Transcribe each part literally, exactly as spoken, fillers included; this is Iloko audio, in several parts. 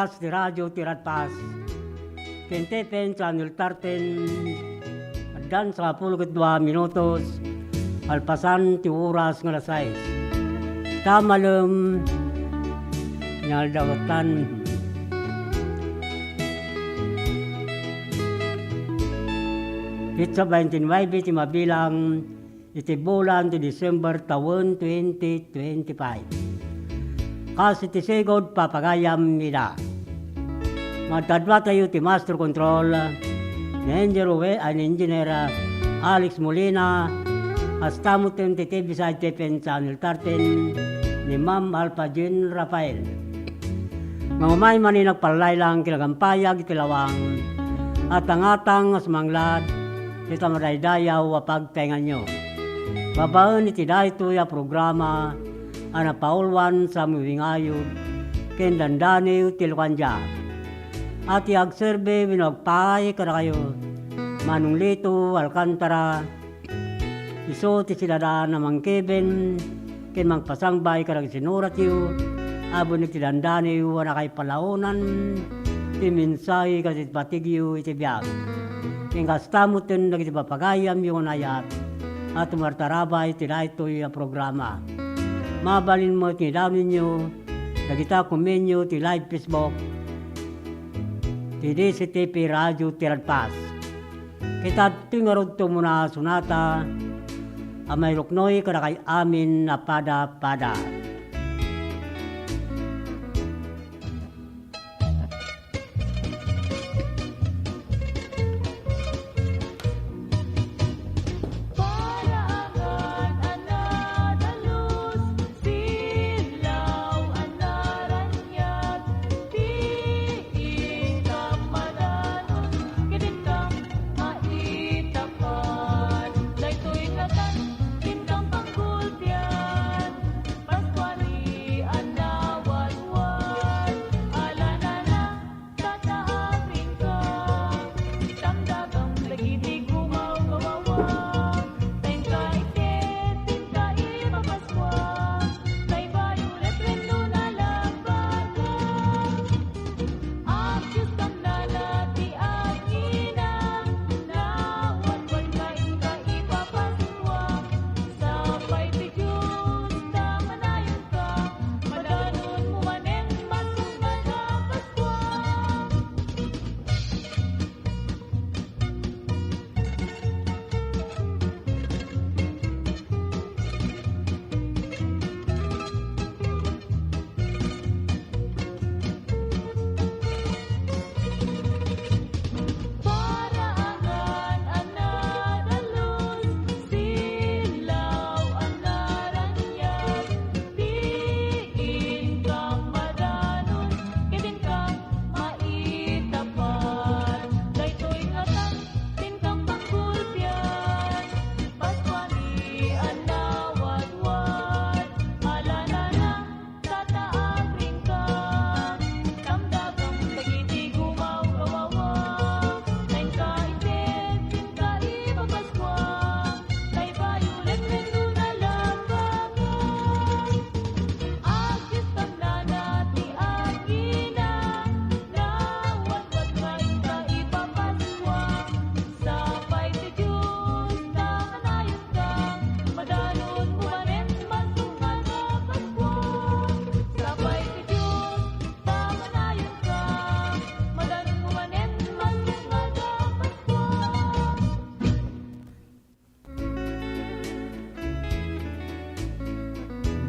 Kas ti radio ti Radpas. Ken ti F M Channel thirteen, addan sangapulo ket dua minutos, kalpasan ti oras nga alas sais. Ta malem, nga aldaw ket tan. Petsa twenty-nine ti mabilang iti bulan ti December tawen twenty twenty-five. Kas iti sigud, papagayam ida. Madkaduatayo ti Master Control, ni Engineer We-, ay, ni Engineer, ah, Alex Molina, kasta met ti T V side T V Channel thirteen, ni Ma'am Alpha Jean Rafael. Nga umay manen nagpallaylang ken nagampayag iti lawang, atangatang nga sumanglad ita madaydayaw a pagtaenganyo. Babaen iti daytoy a programa a napauluan sa Muwingayod ken Dandaniw ti Lukandia. A ti agserbi wenno agpaay kadakayo, Manong Lito Alcantara, isu ti sidadaan a mangkeben ken mangpasangbay kadagiti sinuratyo a bunneg ti dandaniw a nakaipalaonan ti mensahe kadagiti patigyo iti biag. Ken kasta metten dagiti papagayamyo nga naayat a tumartarabay iti daytoy a programa. Mabalin met nga idaonenyo dagita komenyo ti live Facebook ti D C T P Radio ti Radpas. Ket adtoy ngarud ti umuna a sonata a mairuknoy kadakay amin a pada-pada.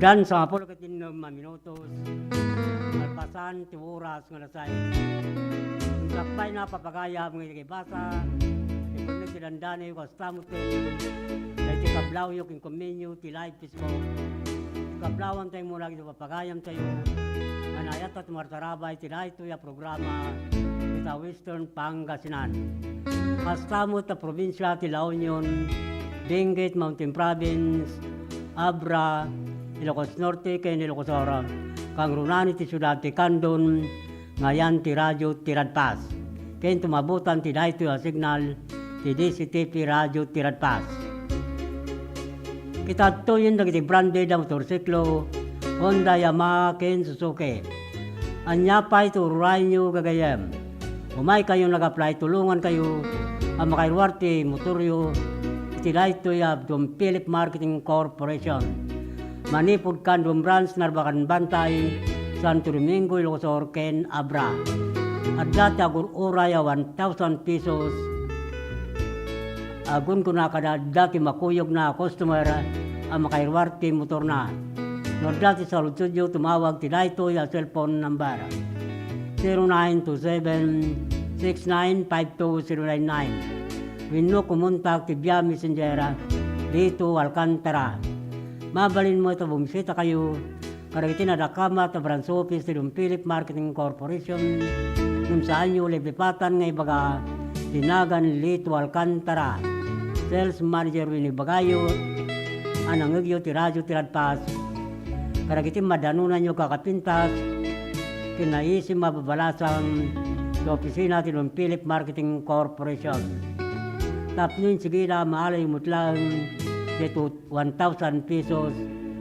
Addan sangapulo ket innem a minutos, kalpasan ti oras nga alas sais. Sakbay na papagayam nga ikibasa, ipunnek ti dandaniw kasta metten, daytoy kablawyo ken komenyo ti live Facebook. Kablawantayo met dagiti papagayamtayo, nga naayat a tumartarabay ti daytoy a programa, ita Western Pangasinan. Kasta met a probinsia ti La Union, Benguet Mountain Province, Abra, Ilocos Norte ken Ilocos Sur, kangrunan iti siudad ti Candon, nga ayan ti radio ti Radpas, ken tumabutan ti daytoy a signal ti D C T P Radio ti Radpas. Ket adtoyen dagiti branded a motorsiklo, Honda, Yamaha, ken Suzuki. Ania pay ti ururayenyo, gagayyem? Umaykayon nga agpalay, tulongankayo a makairuar ti motoryo iti daytoy a Don Philip Marketing Corporation. Manipud Candon Branch, Narbacan Bantay, Santo Domingo, Ilocos Sur, ken Abra. Adda ti agur-uray a one thousand pesos. Agunggona kada adda ti makuyogna a customer a makairuar ti motorna. No adda ti saludsodyo, tumawag ti daytoy a cellphone number, zero nine two seven, six nine five two zero nine nine, wenno kumontak ti via Messenger, Lito Alcantara. Mabalin met a bumisitakayo kadagiti nadakamat a branch office ti Don Philip Marketing Corporation. Ngem saanyo leblipatan nga ibaga ti nagan Lito Alcantara, sales manager, wenno ibagayo a nangngegyo ti radio ti Radpas kadagiti madanonanyo a kakapintas ken naisim a babalasang ti opisina ti Don Philip Marketing Corporation. Tapno insigida, maalayo met laeng ditoy one thousand pesos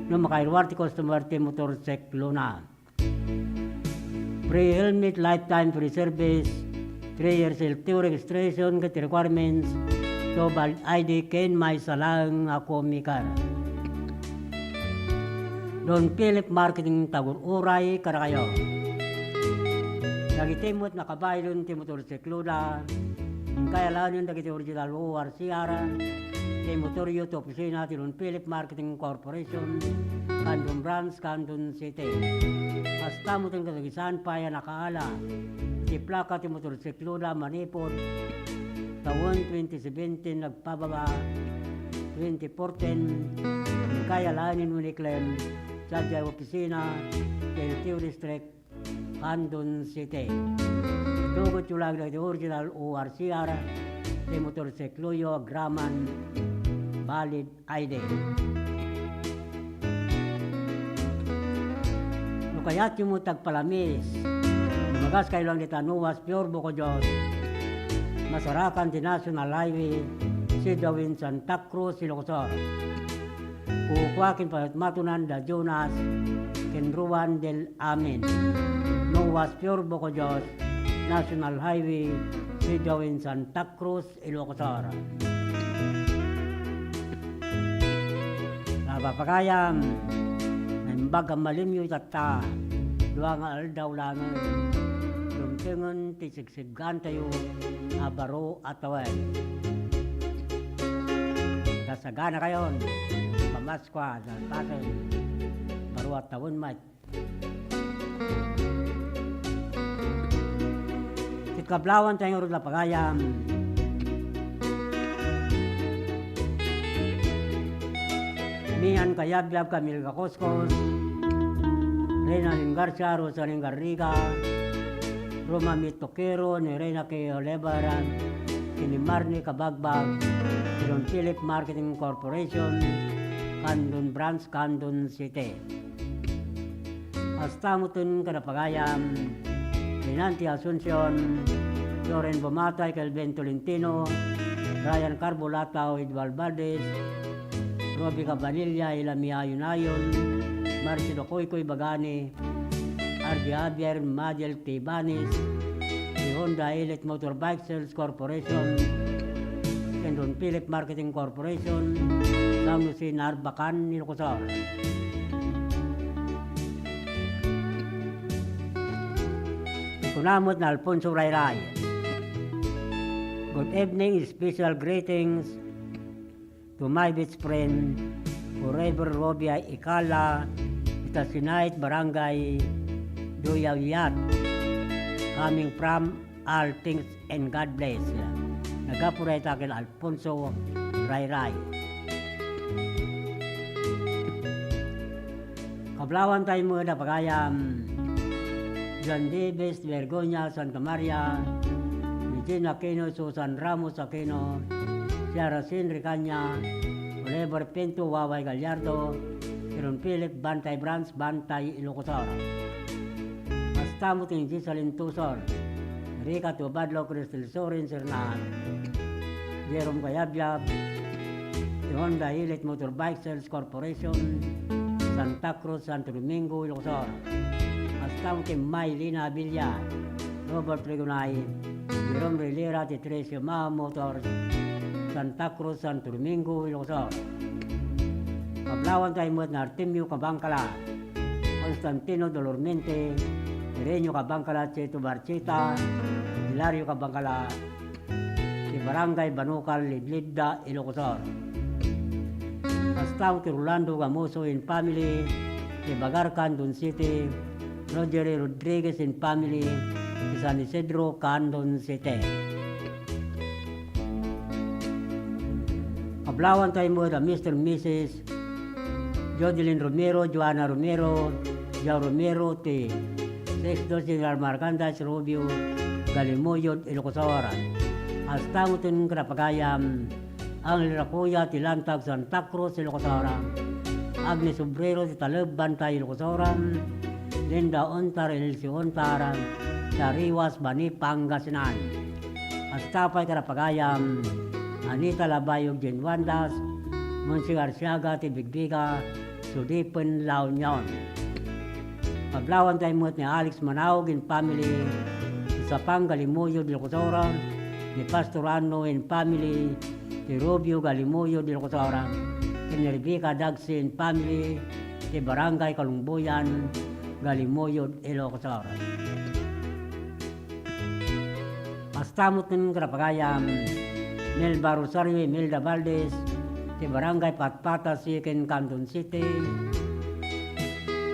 no makairuar ti customer ti motorsiklona. Free helmet, lifetime free service, three years L T O registration ket requirements, to valid I D ken maysa laeng a comicar. Don Philip Marketing, tagur-uray kadakayo. Dagiti met nakabaylen ti motorsikloda, inkay alaenen dagiti original O R C R ti motoryo ti opisina ti Don Philip Marketing Corporation, Candon Branch, Candon City. Kasta met kadagiti saan pay a nakaala ti plaka ti motorsikloda manipud tawen twenty seventeen agpababa, twenty fourteen, inkay alaenen wenno iklem sadiay opisina ti L T O District, Candon City. Itugotyo laeng dagiti original O R C R ti motorsikloyo agraman valid I D. No kayatyo met ti agpalamis, lumagas kayo lang dita Noah's Pure Bocojos, masarakan ti National Highway, Sidawen, Santa Cruz, Ilocos Sur. Kukua ken payatmatonan da Jonas ken Ruan del Amin. Noah's Pure Bocojos, National Highway, Sidawen, Santa Cruz, Ilocos Sur. Papagayam, naimbag a malimyo itatta, dua nga aldaw laeng, dumtengen ti sigsiggaantayo a baro a tawen. Kasagana kayon, Pamaskua, Dalpasen, baro a tawen met. Ket kablawanta ngarud, papagayam, Mian Kayabyab, Camille Gacouscous, Reina Lynn Garcia, Rosalyn Garriga, Roma Mito Quero, ni Reina K. Oliver, ken ni Marnie Kabagbag, ti Don Philip Marketing Corporation, Candon Branch, Candon City. Kasta metten kada pagayam, Renante Asuncion, Loren Bumatay, Kelvin Tolentino, Brian Carbulata, Edward Valdez, Robbie Cabanilla, Ilami Ayunayon, Marcelo Koykoy Bagani, R J Javier, Madel Tibanis, ti Honda Elite Motorbike Sales Corporation, ken Don Philip Marketing Corporation, San Jose, Narbacan, Ilocos Sur. Kuna met ni Alfonso Rayray. Good evening, special greetings to my best friend, forever Robia Ikala, ita Sinait, Barangay Duyawyat, coming from all things and God bless. Naggapu dayta ken Alfonso Rayray. Kablawanta met a pagayam, John Davis, Vergonia, Santa Maria, Regina Aquino, Susan Ramos Aquino, Sierra Sin Ricanya, Oliver Pinto, Waway Gallardo, Aaron Philip, Bantay Branch, Bantay, Ilocos Sur. Kasta met ni Giselle Tuson, Rica Tubadlo, Cristel Sorin Sernan, Jerome Cayabyab, ti Honda Elite Motorbike Sales Corporation, Santa Cruz, Santo Domingo, Ilocos Sur. As Astang ti Maylina Abella, Robert Regonay, Jerome Rivera ti Tres Yamaha Motors, Santa Cruz, Santo Domingo, Ilocos Sur. Kablawanta met ni Artemio Cabangcala, Constantino Dolormente, Irenio Cabangcala, Cheto Barcheta, Hilario Cabangcala, ti Barangay Banukal, Liblibda, Ilocos Sur. Kasta ti Rolando Gamoso and family, ti Bagar, Candon City, Roger Rodriguez and family, ti San Isidro, Candon City. Kablawanta met a Mister Missus Jodelin Romero, Joanna Romero, Joe Romero, ti Sixth General Marcandas Rubio, Galimuyod, Ilocos Sur. Kasta met ti kadapagayam, Angel Racuya ti Lantag, Santa Cruz, Ilocos Sur. Agnes Obrero ti Taleb, Bantay, Ilocos Sur. Linda Ontar, Elsie Ontar, ti Ariwas, Bani, Pangasinan. Kasta pay kadapagayam, Anita Labayog, Jane Wandas, Monsi Garciaga ti Bigbiga, Sudipen, La Union. Kablawanta met ni Alex Manaug and family, ti Sapang, Galimuyod, Ilocos Sur, ni Pastor Anno and family, ti Rubio, Galimuyod, Ilocos Sur, ken ni Rebecca Dagsi and family, ti Barangay Kalumbuyan, Galimuyod, Ilocos Sur. Kasta met ti kadapagayam, Melba Rosario Imelda Valdez, ti Barangay Patpata, Siquem, Candon City.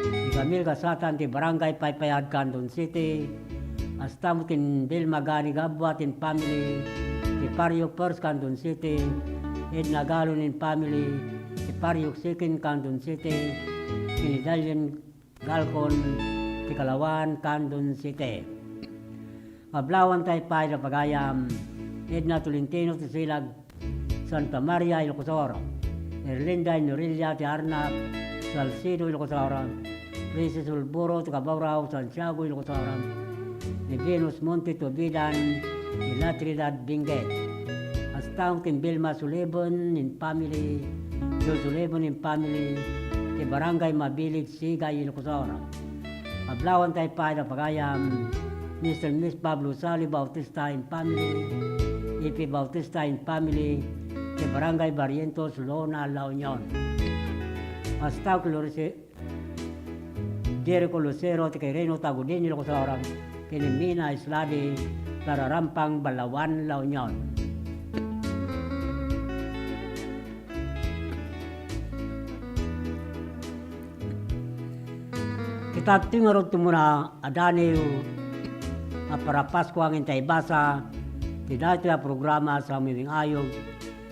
Ni Camille Gasatan ti Barangay Paypayad, Candon City. Kasta met ken Vilma Gani Gabua and family, ti Barrio First, Candon City. Edna Galon and family, ti Barrio Siquem, Candon City. Ken ni Dalian Galcon, ti Calawan, Candon City. Kablawanta pay kadapagayam, Edna Tolentino ti Silag, Santa Maria, Ilocos Sur. Erlinda Inorelia ti Arnap, Salcedo, Ilocos Sur. Princess Ulboro ti Cabao-Rao, Santiago, Ilocos Sur. Ni Venus Monte ti Obidan, ti La Trinidad, Benguet. Kasta met ken Vilma Sullivan and family, Joe Sullivan and family, ti Barangay Mabilig, Sigay, Ilocos Sur. Kablawanta pay kadapagayam, Mister and Miss Pablo Sali Bautista and family, Ipi Bautista and family, ti Barangay Barrientos, Lona, La Union. Kasta met ken Lorenzo, Jericho Lucero ti Quirino, Tagudin, Ilocos Sur, ken ni Mina Isladi, Tararampang, Balaoan, La Union. Ita ti ngarud ti umuna a daniw a para Paskua nga intay ibasa ti daytoy a programa sa Miming Ayog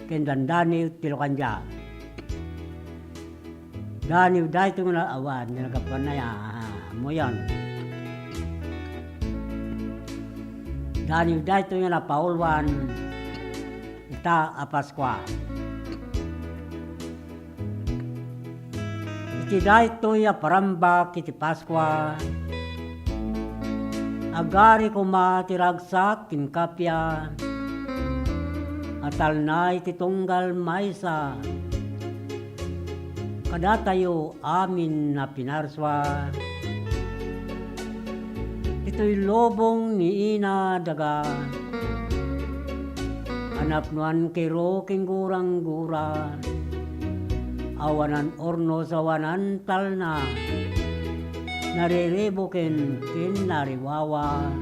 ken Dandaniw ti Locandia. Daniw daytoy nga na-, awan, nga nagapuan na ya, ah, mo yon. Daniw daytoy nga napauluan ita a Paskua. Iti daytoy a parambak iti Paskua, agari koma ti ragsak ken kappia a talna iti tunggal maysa kadatayo amin a pinarsua. Ditoy lubong ni Ina Daga, a napnoan kero ken gurang-gura, awanan urnos, awanan talna, nariribuken ken nariwawa.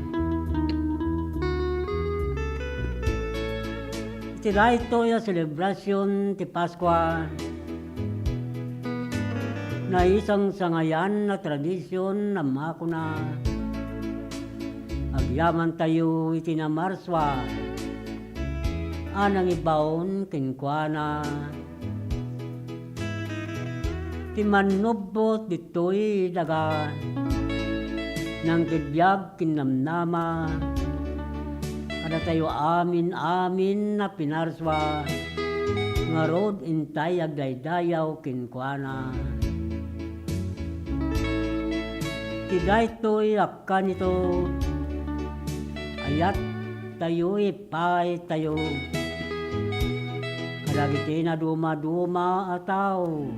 Iti daytoy a selebrasion ti Paskua, naisangsangayan a tradision a makuna, agyamantayo iti namarsua a nangibaon kenkuana. Ti mannubbot ditoy daga, nangted biag ken namnama, kadatayo amin-amin a pinarsua, ngarud intay agdaydayaw kenkuana. Ti daytoy a kanito, ayattayo, ipaytayo kadagiti nadumaduma a tao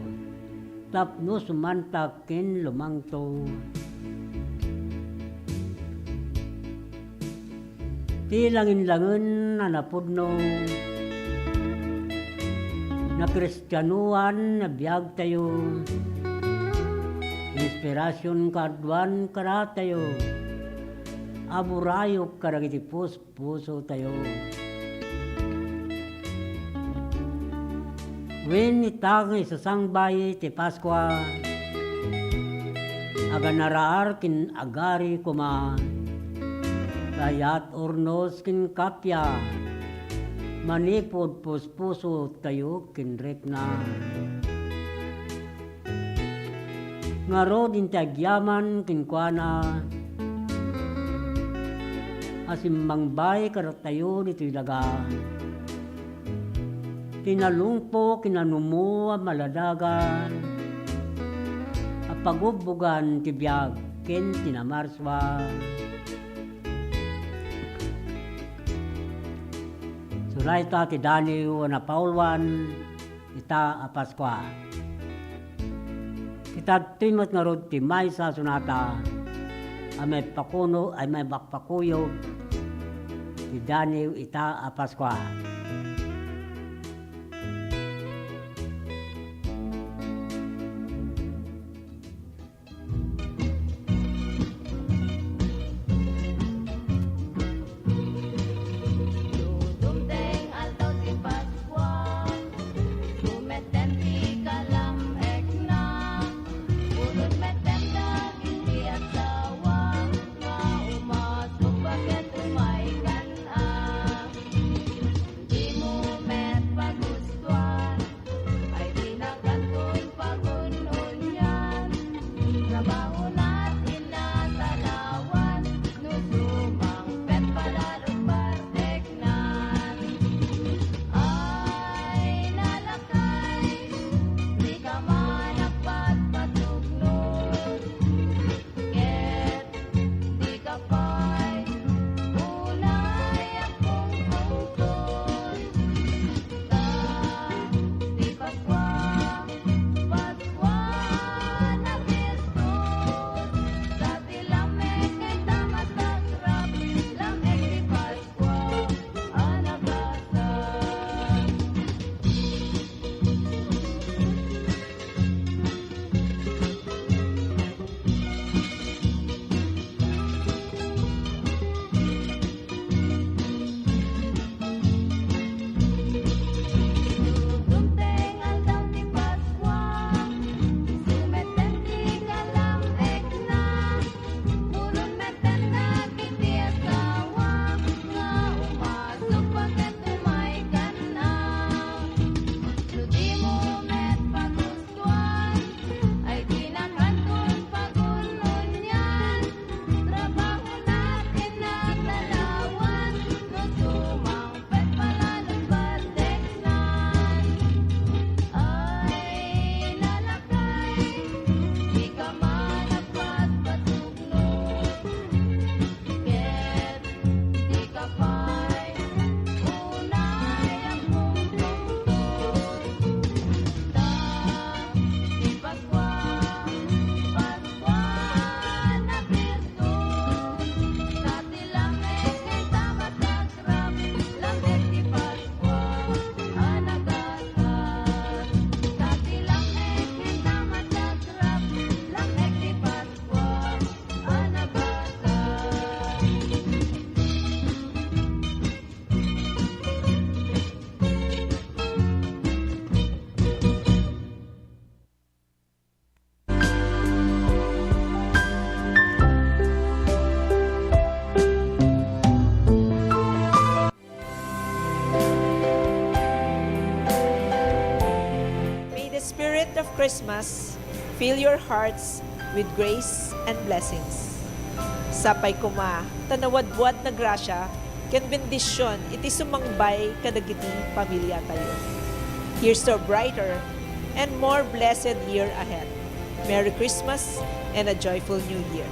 tapno sumantak ken lumangto. Ti langinlangen a napudno, nakristianoan a biagtayo, inspirasion kaaduan kadatayo, a burayok kadagiti puspusotayo. Wen ita nga isasangbay ti Paskua, aganaraar ken agari koma, kayat urnos ken kappia, manipud puspusotayo ken rikna. Ngarud, inti agyaman kenkuana a simmangbay kadatayo ditoy daga. Ti nalungpo ken nanumo a maladagan a pagubbogan ti biag ken ti namarsua. Surayta ti Daniel a napauluan ita a Paskua. Kitadtoy met ngarud ti maysa a sonata a maipakuno, a maipakpakuyog ti Daniel ita a Paskua. Dumteng aldaw ti Paskua, sumetten ti kalam-ekna. Pudot metten dagiti asawa nga umasukba ket umaykan-a. Dimo met pagustuan, ay dinakanton pagun-onian. Trabahona ti natalawan, no sumangpet palalon parteknan. Ay, nalakay, dika man agpatpatugno. Ket dika pay unay agpungpungtol. Ta ti Paskua, Paskua na Kristus. Ta ti lamek nga ita masakrap, lamek ti Paskua a nagasat. Dumteng aldaw ti Paskua, isu metten ti kalam-ekna. Pudot metten dagiti asawa nga umasukba ket umaykan-a. No dimo met pagustuan, ay dinakanton pagun-onian. Trabahona ti natalawan, no sumang pet palalon parteknan. Ay, nalakay, dika man agpatpatugno. Ket dika pay unay agpungpungtol. Ta ti Paskua, Paskua na Kristus, ta ti lamek nga ita masakrap, lamek ti Paskua a nagasat. Ta ti lamek nga ita masakrap, lamek ti Paskua a nagasat. May the spirit of Christmas fill your hearts with grace and blessings. Sapay koma ta nawadwad na grasia ken bendision iti sumangbay kadagiti pamiliatayo. Here's to a brighter and more blessed year ahead. Merry Christmas and a joyful New Year.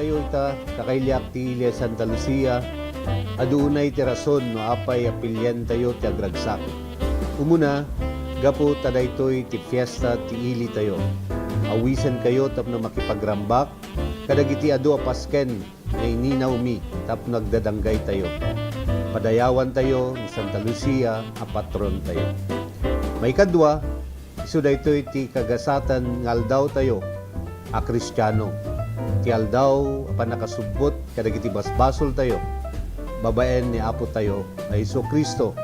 Tayo ita, kakailiak ti ili a Santa Lucia, adu unay ti rason no apay a piliantayo ti agragsak. Umuna, gapu ta daytoy ti fiesta ti ilitayo. Awisenkayo tapno makipagrambak kadagiti adu a pasken nga ininawmi tapno agdadanggaytayo. Padayawantayo ni Santa Lucia a patrontayo. Maikadua, isu daytoy ti kagasatan nga aldawtayo a Kristiano. Ti aldaw a pannakasubbot kadagiti basbasoltayo babaen ni Apotayo a Jesu-Cristo.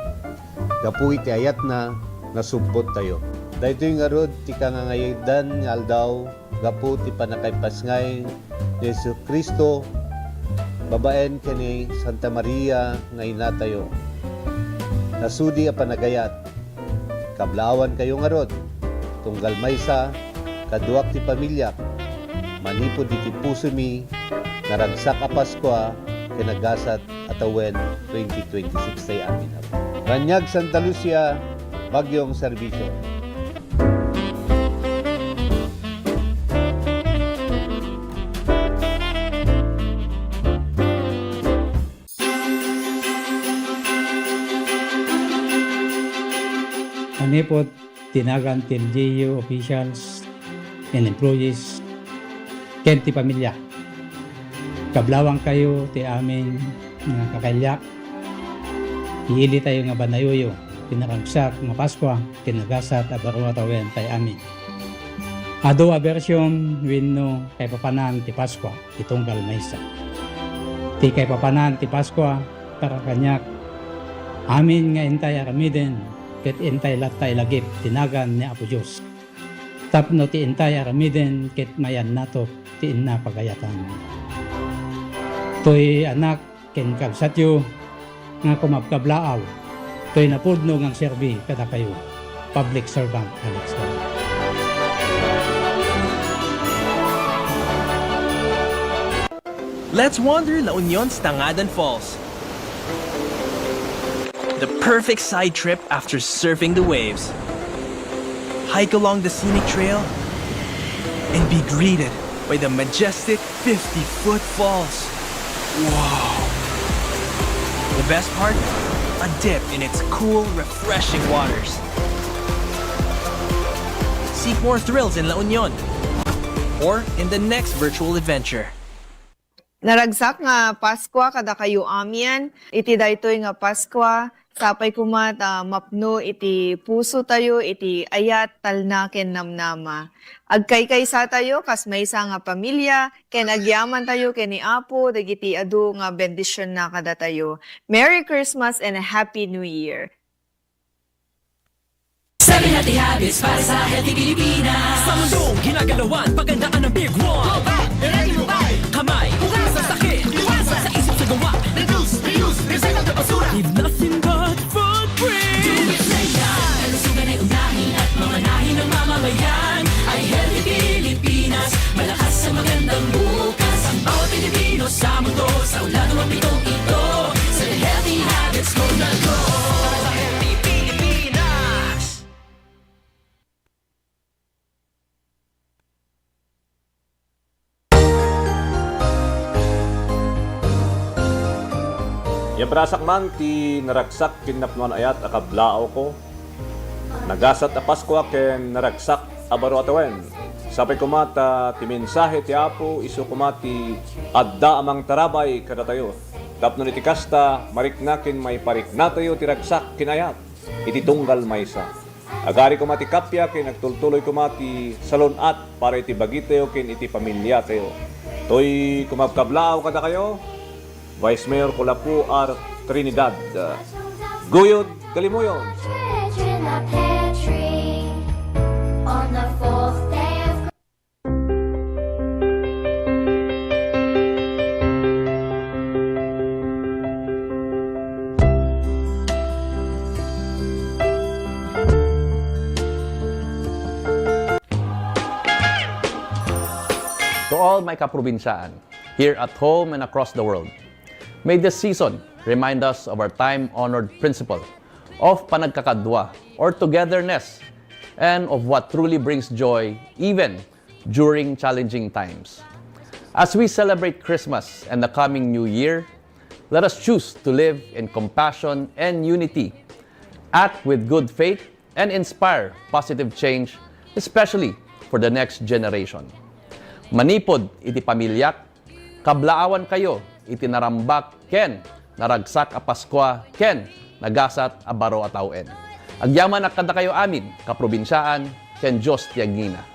Gapu iti ayatna, nasubbottayo. Daytoy ngarud ti kangangayadan nga aldaw gapu ti pannakaipasngay ni Jesu-Cristo babaen ken ni Santa Maria nga inatayo. Nasudi a panagayat, kablaawankayo ngarud, tunggal maysa, kaduak ti pamiliak, manipud iti pusomi, naragsak a Paskua ken nagasat a tawen twenty twenty-six tay amin. Raniag Santa Lucia, Bagyong Serbisyo. Manipud ti nagan ti L G U officials and employees ken ti pamilya. Kablaawankayo ti amin nga kakailiak. Iilitayo nga banayoyo ti naragsak nga Paskua ken nagasat a baro a tawen tay amin. Adu a bersion wenno kaipapanan ti Paskua ti tunggal maysa. Ti kaipapanan ti Paskua para kaniak, amin nga intay aramiden ket intay latta ilagip ti nagan ni Apo Dios. Tapno ti intay aramiden ket mayannatok ti inna pagayatan. Toy anak ken kabsatyo nga kumabkablaaw, toy napudno nga agserbi kadakayo. Public Servant Alex Gama. Let's wander La Union's Tangadan Falls. The perfect side trip after surfing the waves. Hike along the scenic trail and be greeted by the majestic fifty-foot falls. Wow! The best part? A dip in its cool, refreshing waters. Seek more thrills in La Union or in the next virtual adventure. Naragsak nga Paskua kadakayo amin. Iti daytoy nga Paskua, sapay koma ta mapno iti pusotayo iti ayat, talna, ken namnama. Agkaykaysatayo kas maysa nga pamilya, ken agyamantayo ken ni Apo dagiti adu nga bendisionna kadatayo. Merry Christmas and a Happy New Year! Seven healthy habits para sa healthy Pilipinas. Sa mundong ginagalawan, pagandaan ang Big One. Go back, ready mo ba? Kamay, hugasan, sakit, iwasan. Sa isip, sa gawa, reduce, reuse, recycle the basura. Leave nothing but footprint. Do it na yan. Kalusugan ay unahin at mamanahin ng mamamayan. Ay healthy Pilipinas, malakas sa magandang bukas. Ang bawat Pilipino sa mundo, sa ulado o pitong ito, sa healthy habits, go na go. Para sa healthy Pilipinas. Yabrasak man ti naragsak ken napnoan ayat a kablaawko. Nagasat a Paskua ken naragsak a baro a tawen. Sapay koma ta ti mensahe ti Apo isu koma ti adda a mangtarabay kadatayo. Tapno iti kasta, marikna ken maipariknatayo ti ragsak ken ayat iti tunggal maysa. Agari koma ti kappia ken agtultuloy koma ti salun-at para iti bagitayo ken iti pamiliatayo. Toy kumabkablaaw kadakayo, Vice Mayor Colapu R. Trinidad. Guyod, Kalimuyon! Partridge in a pear tree on the fourth day of To all my kaprobinsaan, here at home and across the world, may this season remind us of our time-honored principle of panagkakadua or togetherness and of what truly brings joy even during challenging times. As we celebrate Christmas and the coming New Year, let us choose to live in compassion and unity, act with good faith, and inspire positive change, especially for the next generation. Manipud iti pamiliak, kablaawankayo iti narambak ken naragsak a Paskua ken nagasat a baro a tawen. Agyamanak kadakayo amin, kaprobinsiaan, ken Dios ti agngina.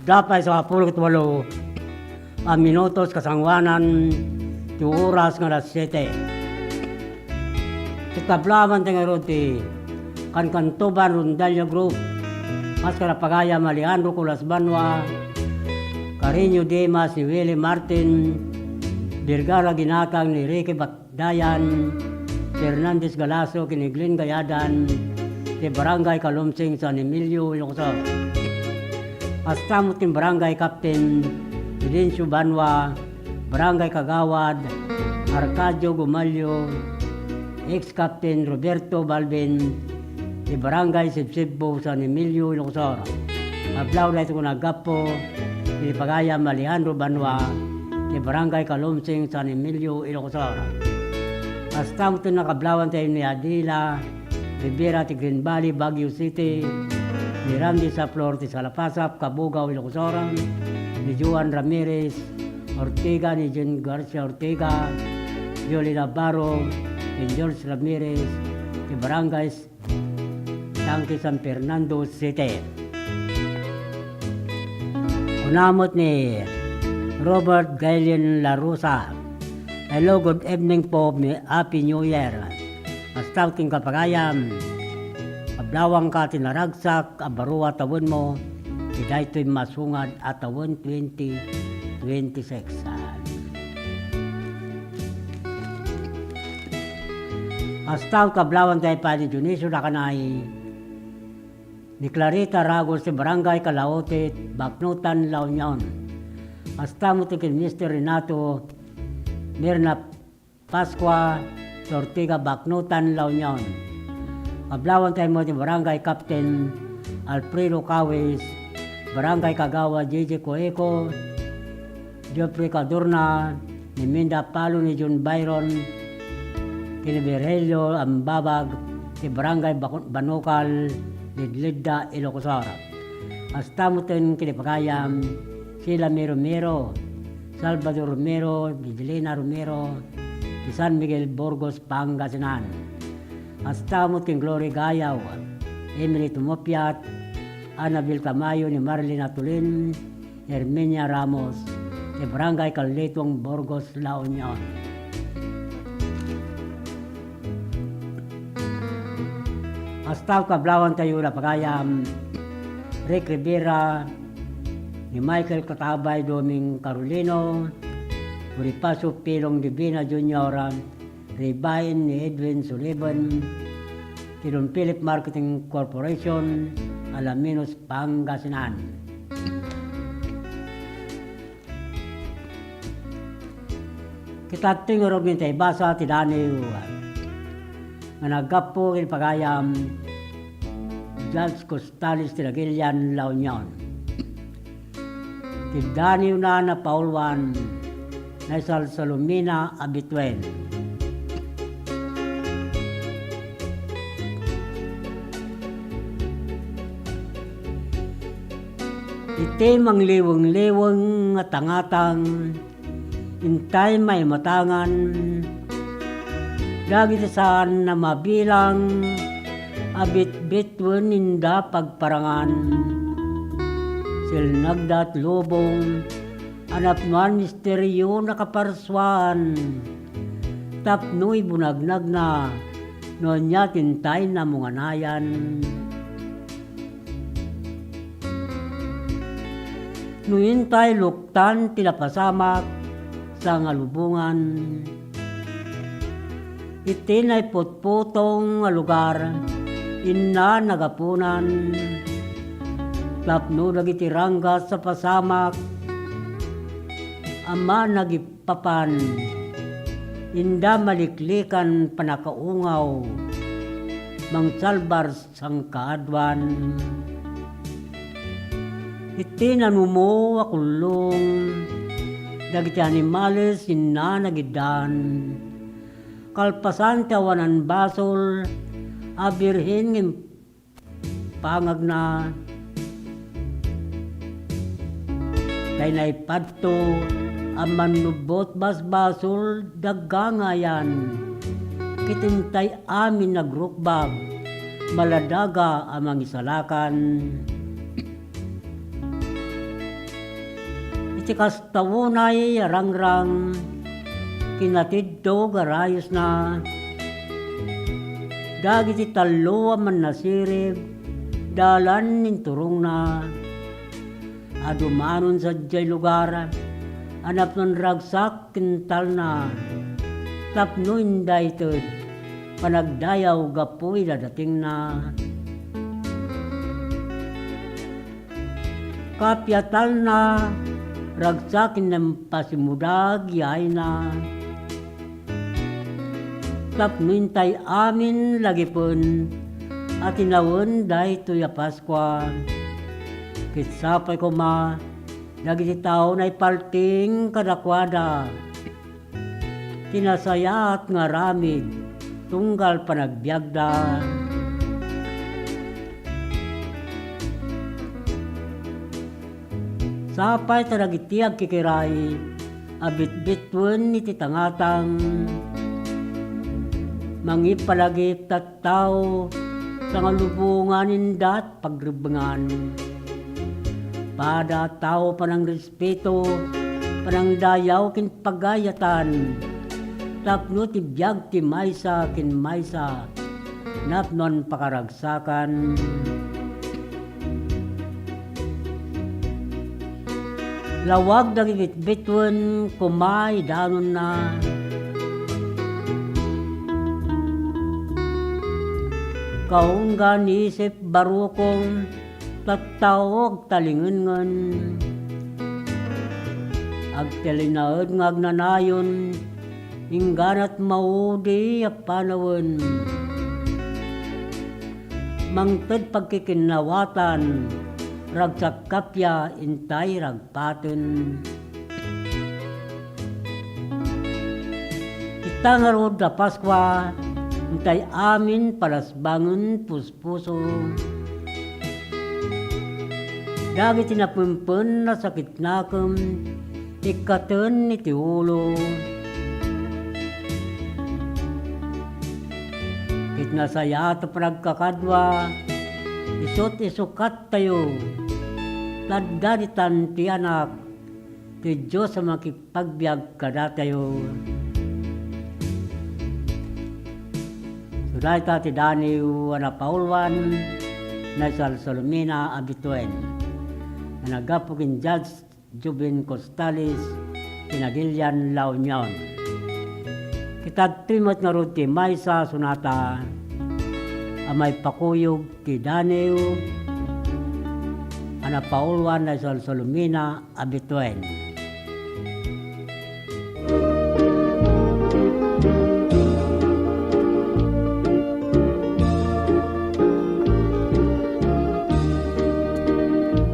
Dapay sangapulo ket walo a minutos kasangoanan ti oras nga alas siete. Ti kablaawan ti ngarud ti Kankantoban Rondalia Group. Maskara pagayam Alejandro Colas Banua, Carreño Dimas ni Willie Martin, Vergara Ginatang ni Ricky Bat-, Dayan, Fernandez Galasso ken ni Glenn Gayadan, ti Barangay Kalumsing, San Emilio, Ilocos Sur. Kasta met ti Barangay Captain Fidencio Banua, Barangay Kagawad Arcadio Gumalio, ex-Captain Roberto Balbin, ti Barangay Sibsibbo, San Emilio, Ilocos Sur. Ablaw daytoy nga naggapu ti pagayam Alejandro Banua, ti Barangay Kalumsing, San Emilio, Ilocos Sur. Kasta met ti nakablawan tayo ni Adela Rivera ti Green Valley, Baguio City, ni Randy Saflor ti Salapasap, Cabugao, Ilocos Sur, ni Joan Ramirez Ortega, ni Jun Garcia Ortega, Jolie Navarro, ni George Ramirez, ti Barangay Tanque, San Fernando City. Kuna met ni Robert Gaylin Larusa, "Hello, good evening po, mi-, Happy New Year. Kasta ti kapagayam, ablawangka ti naragsak a baro a tawenmo, ti daytoy masungad a tawen twenty twenty-six." Kasta kablawan tayo pa ni Dionisio Lacanay, ni Clarita Ragos ti Barangay Kalaotit, Baknotan, La Union. Kasta met ti ken Mister Renato Mirna Pascua ti Ortega, Baknotan, La Union. Kablawan tayo mo ti Barangay Captain Alfredo Cawis, Barangay Kagawad J J Coeco, Geoffrey Cadorna, ni Minda Palo, ni John Byron, ken ni Virgilio Ambabag, ti Barangay Baco-, Banukal, Ledledda, Ilocos Sur. Kasta met ti kinapagayam, Sheila May Romero, Salvador Romero, Vigelina Romero, ti San Miguel, Burgos, Pangasinan. Kasta met ken Glory Gayaw, Emily Tumopiat, Annabel Tamayo, ni Marlene Atulin, Herminia Ramos, ti Barangay Carletong, Burgos, La Union. Kasta kablawan tayo napagayam, Rick Rivera, ni Michael Katabay, Doming Carolino, Bonifacio Pilong Divina Junior, Ribain ni Edwin Sullivan, ti Don Philip Marketing Corporation, Alaminos, Pangasinan. Kitadtoy ngarud nga intay basa ti daniw nga naggapu ken pagayam Judge Costales ti Lagilian, La Union. Ti daniwna napauluan, naisalsalumina a bituen. Iti mangliweng-liweng nga tangatang, intay maimatangan dagiti saan a mabilang a bitbituen inda pagparangan. Silnagda ti lubong a napnoan misterio nakaparsuan tapno ibunagnagna no ania ti intay namunganayan. No intay luktan ti napasamak sa ngalubongan, iti naiputputong nga lugar inna nagapunan tapno dagiti ranggas a pasamak a managip- papan, inda maliklikan pannakaungaw, mangsalbar sangkaaduan. Iti nanumo a kullong, dagiti animales inna nagiddan. Kalpasan ti awanan basol a birhen nga pangagna. Tay naipadto a mannubbot basbasol daggangayan. Ket intay amin nagrukbab, maladaga a mangisalakan. Iti kasta unay a rangrang, kinatiddog a rayosna, dagiti tallo a mannasirib, Dalan inturongna a dumanon sadiay lugar a napnon ragsak ken talna, tapno inday ted panagdayaw gapu ida datingna. Kappia talna, ragsak ken nampasimudag ya ayna. Tapno intay amin lagipen a tinawen daytoy a Paskua. Ket sapay koma dagiti tao naipalting kadakuada ti nasayaat nga aramid tunggal panagbiagda. Sapay ta dagiti agkikiray a bitbituen iti tangatang, mangipalagip tattao, sangalubongan indat pagrebbengan. Pada a tao panangrespeto, panangdayaw ken pagayatan, tapno ti biag ti maysa ken maysa napnon pakaragsakan. Lawag dagiti bitbituen koma idanonna. Kaunggan isip barukong, tattao agtalingenngen. Agtalinaed nga agnanayon, ingganat maudi a panawen. Mangted pagkikinnawatan, ragsak kappia intay ragpaten. Ita ngarud a Paskua, intay amin palasbangen puspuso. Dagiti napempen a sakitnakem, ikkaten iti ulo. Ket nasayaat a panagkakadua, isu ti isukattayo, ta adda ditan ti Anak ti Dios a makipagbiag kadatayo. Isu dayta ti Daniw a napauluan, naisalsalumina a bituen, nga naggapu ken Judge Joven Costales, ti nagilian La Union. Ket adtoy met ngarud ti maysa a sonata a maipakuyog ti Daniw a napauluan, naisalsalumina a bituen.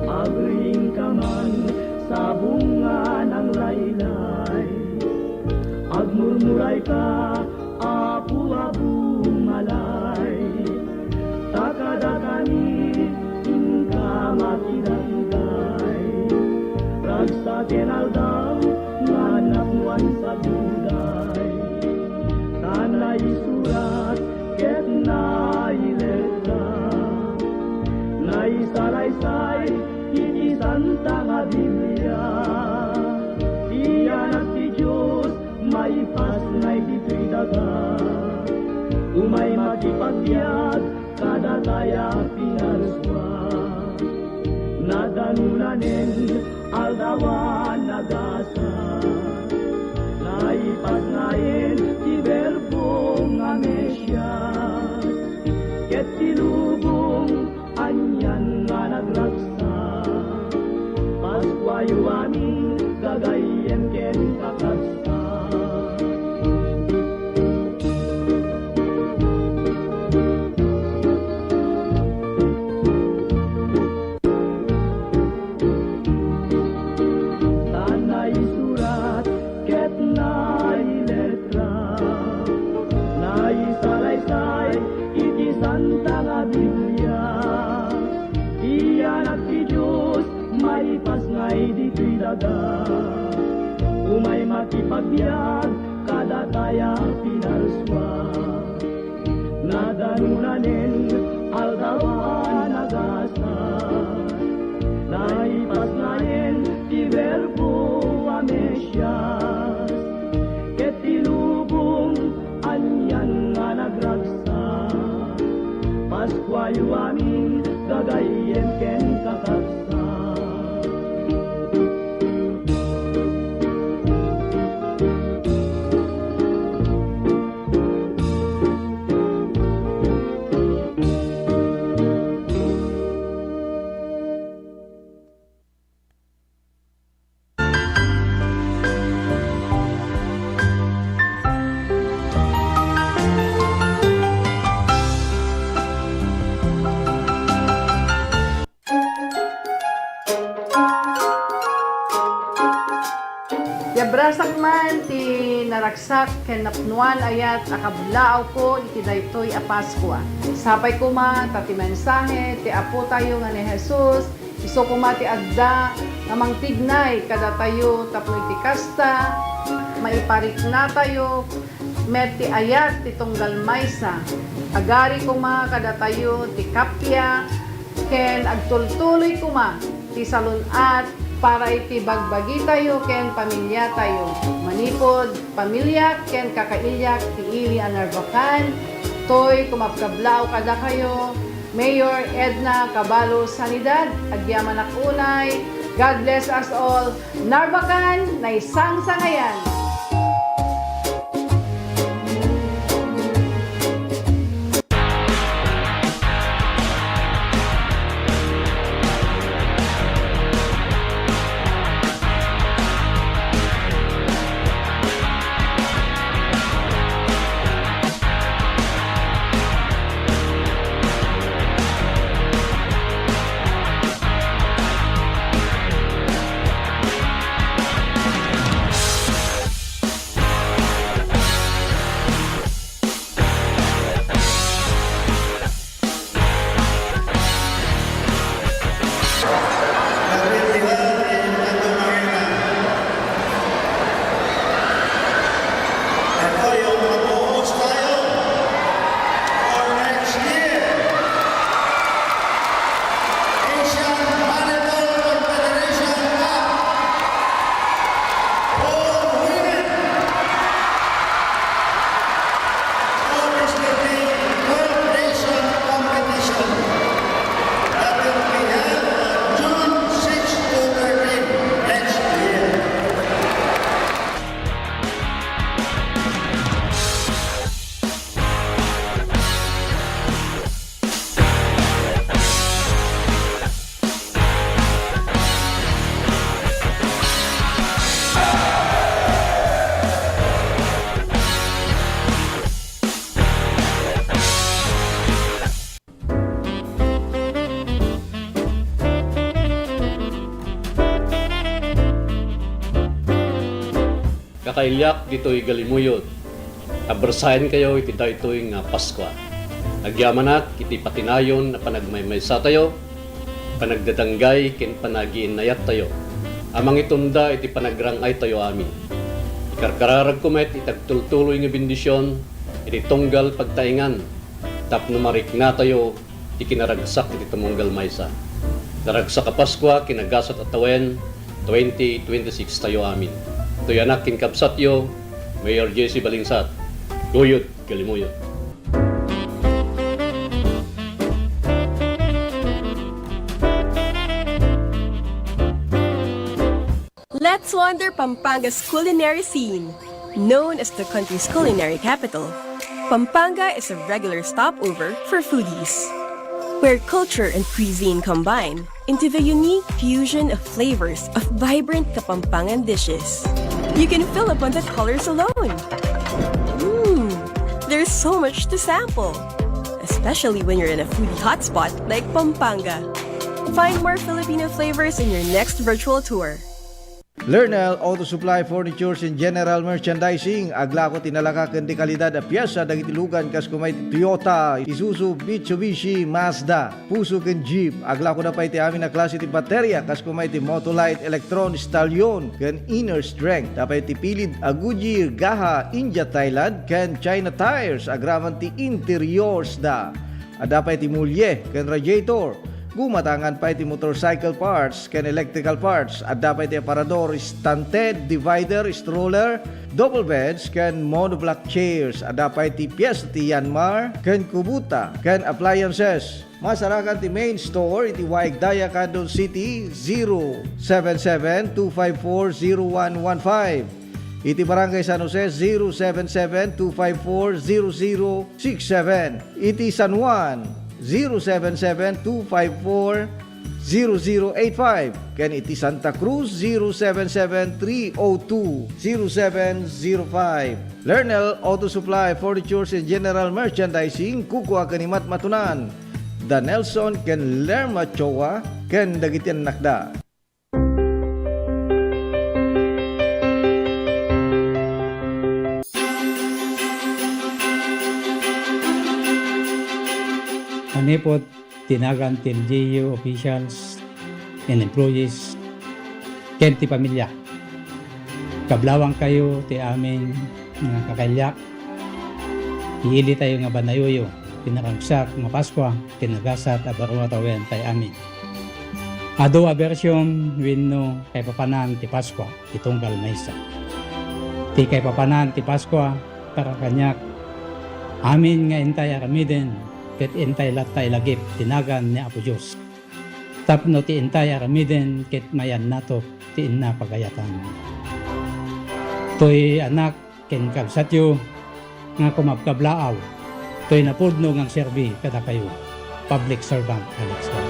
Agriingka man sa bunga ng laylay. Agmurmurayka, Apo a bumalay. Ta kadakami, inka makidaygay. Ragsaken aldaw nga napnoan sa dugay. Ta naisurat ket nailetra. Naisalaysay iti Santa nga Biblia. Ti Anak ti Dios, maipasngay ditoy daga. Umay makipagbiag kadatayo a pinarsua. Nadanonanen aldaw a nagasat. Naipasngayen ti Verbo nga Mesias. Ket ti lubong anian nga nagragsak. Paskuayo amin, gagayyem ken kakabsat. Ta naisurat ket nailetra, naisalaysay iti Santa nga Biblia. Ti Anak ti Dios, maipasngay ditoy daga. Umay makipagbiag kadatayo a pinarsua. Nadanonanen aldaw a nagasat. Naipasngayen ti Verbo a Mesias. Ket ti lubong anian nga nagragsak. Wayo amin, gagayyem ken kakabsat. Ti abrasak man ti naragsak ken napnoan a ayat a kablaawko iti daytoy a Paskua. Sapay koma ta ti mensahe ti Apotayo nga ni Jesus, isu koma ti adda nga mangtignay kadatayo tapno iti kasta, maipariknatayo met ti ayat ti tunggal maysa. Agari koma kadatayo ti kappia ken agtultuloy koma ti salun-at para iti bagbagitayo ken pamiliatayo. Manipud pamiliak ken kakailiak ti ili a Narvacan, toy kumabkablaaw kadakayo, Mayor Edna Caballo Sanidad, agyamanak unay. God bless us all. Narvacan, naisangsangayan! Asian Volleyball Confederation Cup for women. August fifteen, twelve nation competition that will be held on June six to thirteen next year. Kakailiak ditoy Galimuyod, abrasaenkayo iti daytoy nga Paskua. Agyamanak iti patinayon a panagmaymaysatayo, panagdadanggay ken panagiinnayattayo a mangitunda iti panagrang-aytayo amin. Ikarkararagko met iti agtultuloy nga bendision iti tunggal pagtaengan tapno mariknatayo ti kinaragsak iti tumunggal maysa. Naragsak a Paskua, kinagasat a tawen, twenty twenty-six tayo amin. Toy anak ken kabsatyo, Mayor J C Balingsat, Guyod, Galimuyod. Let's wander Pampanga's culinary scene. Known as the country's culinary capital, Pampanga is a regular stopover for foodies, where culture and cuisine combine into the unique fusion of flavors of vibrant Kapampangan dishes. You can fill up on the colors alone. Mmm, there's so much to sample, especially when you're in a foodie hotspot like Pampanga. Find more Filipino flavors in your next virtual tour. Lernel Auto Supply, Furnitures and General Merchandising, aglako ti nalaka ken di kalidad a piesa dagiti lugan kas kumay ti Toyota, Isuzu, Mitsubishi, Mazda, Fuso ken Jeep. Aglako da pay ti amin a klase ti bateria kas kumay ti Motolite, Electron, Stallion ken Inner Strength. Da pay ti pilid a Goodyear, Gaha, India, Thailand ken China tires agraman ti interiors da. Adda pay ti mulye ken radiator. Gumatangan pay ti motorcycle parts ken electrical parts. Adda pay ti aparador, stunted, divider, stroller, double beds, ken monoblock chairs. Adda pay ti piyesta ti Yanmar ken Kubota ken appliances. Masarakan ti main store iti Waig Daya, Candon City, zero seven seven two five four zero one one five. Iti Barangay San Jose, zero seven seven two five four zero zero six seven. Iti San Juan, zero seven seven two five four zero zero eight five. Ken iti Santa Cruz, zero seven seven three oh two zero seven zero five. Lernel Auto Supply, Furnitures and General Merchandising, kukua ken ni Matmatunan, da Nelson ken Lerma Choa, ken dagiti annakda. Manipud ti nagan ti L G U officials and employees ken ti pamilya. Kablawangkayo ti amin nga kakailia. Iilitayo nga banayoyo ti naragsak nga Paskua ken nagasat a baro a tawen tay amin. Adu a bersion wenno kaipapanan ti Paskua ti tunggal maysa. Ti kaipapanan ti Paskua para kaniak, amin nga intay aramiden ket intay latta ilagip ti nagan ni Apo Dios. Tapno ti intay aramiden ket mayannato ti inna pagayatan. Toy anak ken kabsatyo nga kumabkablaaw, toy napudno nga agserbi kadakayo, public servant Alex Wan.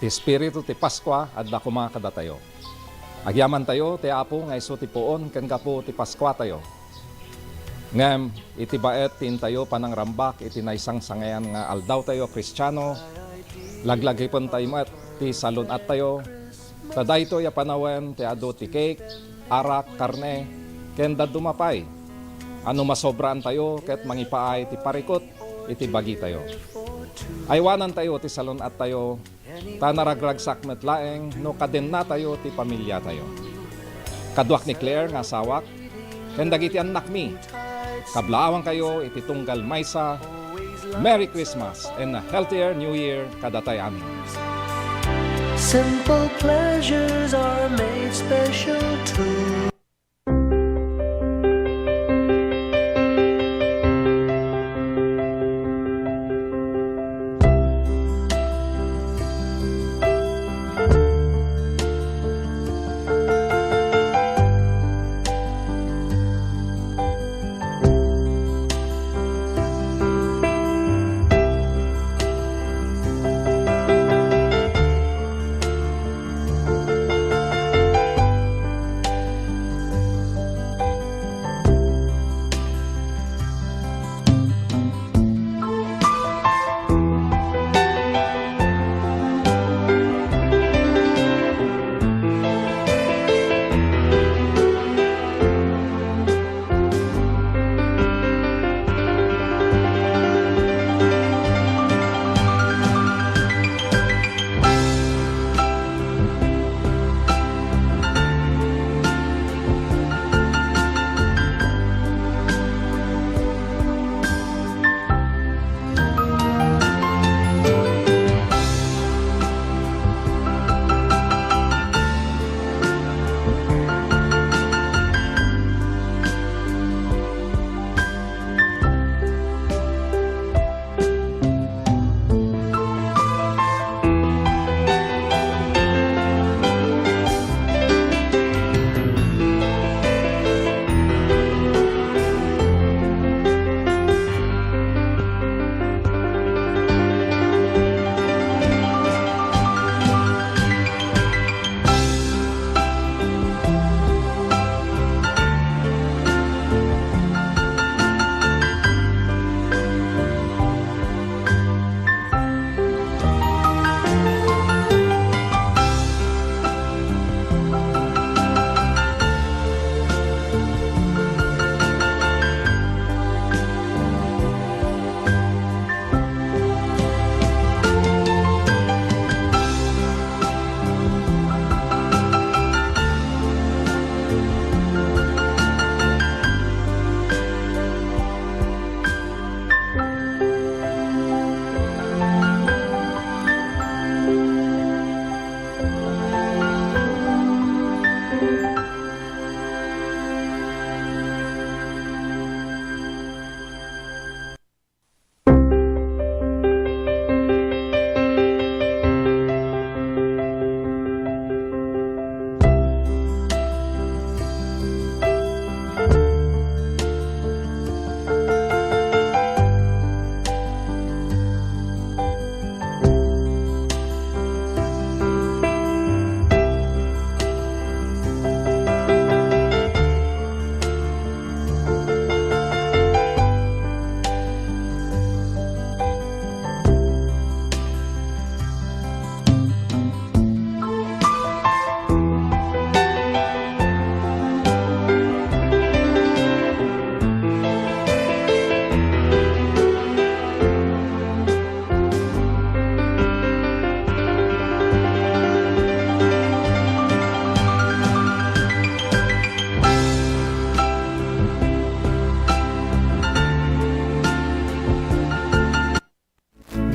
Ti espiritu ti Paskua adda koma kadatayo. Agyamantayo ti Apo nga isu ti puon ken gapu ti Paskuatayo. Ngem iti baet ti intayo panangrambak iti naisangsangayan nga aldawtayo a Kristiano, laglagipentayo met ti salun-attayo, ta daytoy a panawen ti adu ti cake, arak, karne, ken dadduma pay a no masobraantayo ket mangipaay ti parikut iti bagitayo. Aywanantayo ti salun-attayo, ta naragragsak met laeng no kadennatayo ti pamiliatayo. Kaduak ni Claire nga asawak, ken dagiti annakmi, kablaawankayo iti tunggal maysa. Merry Christmas and a healthier New Year kadatayo amin. Simple pleasures are made special too.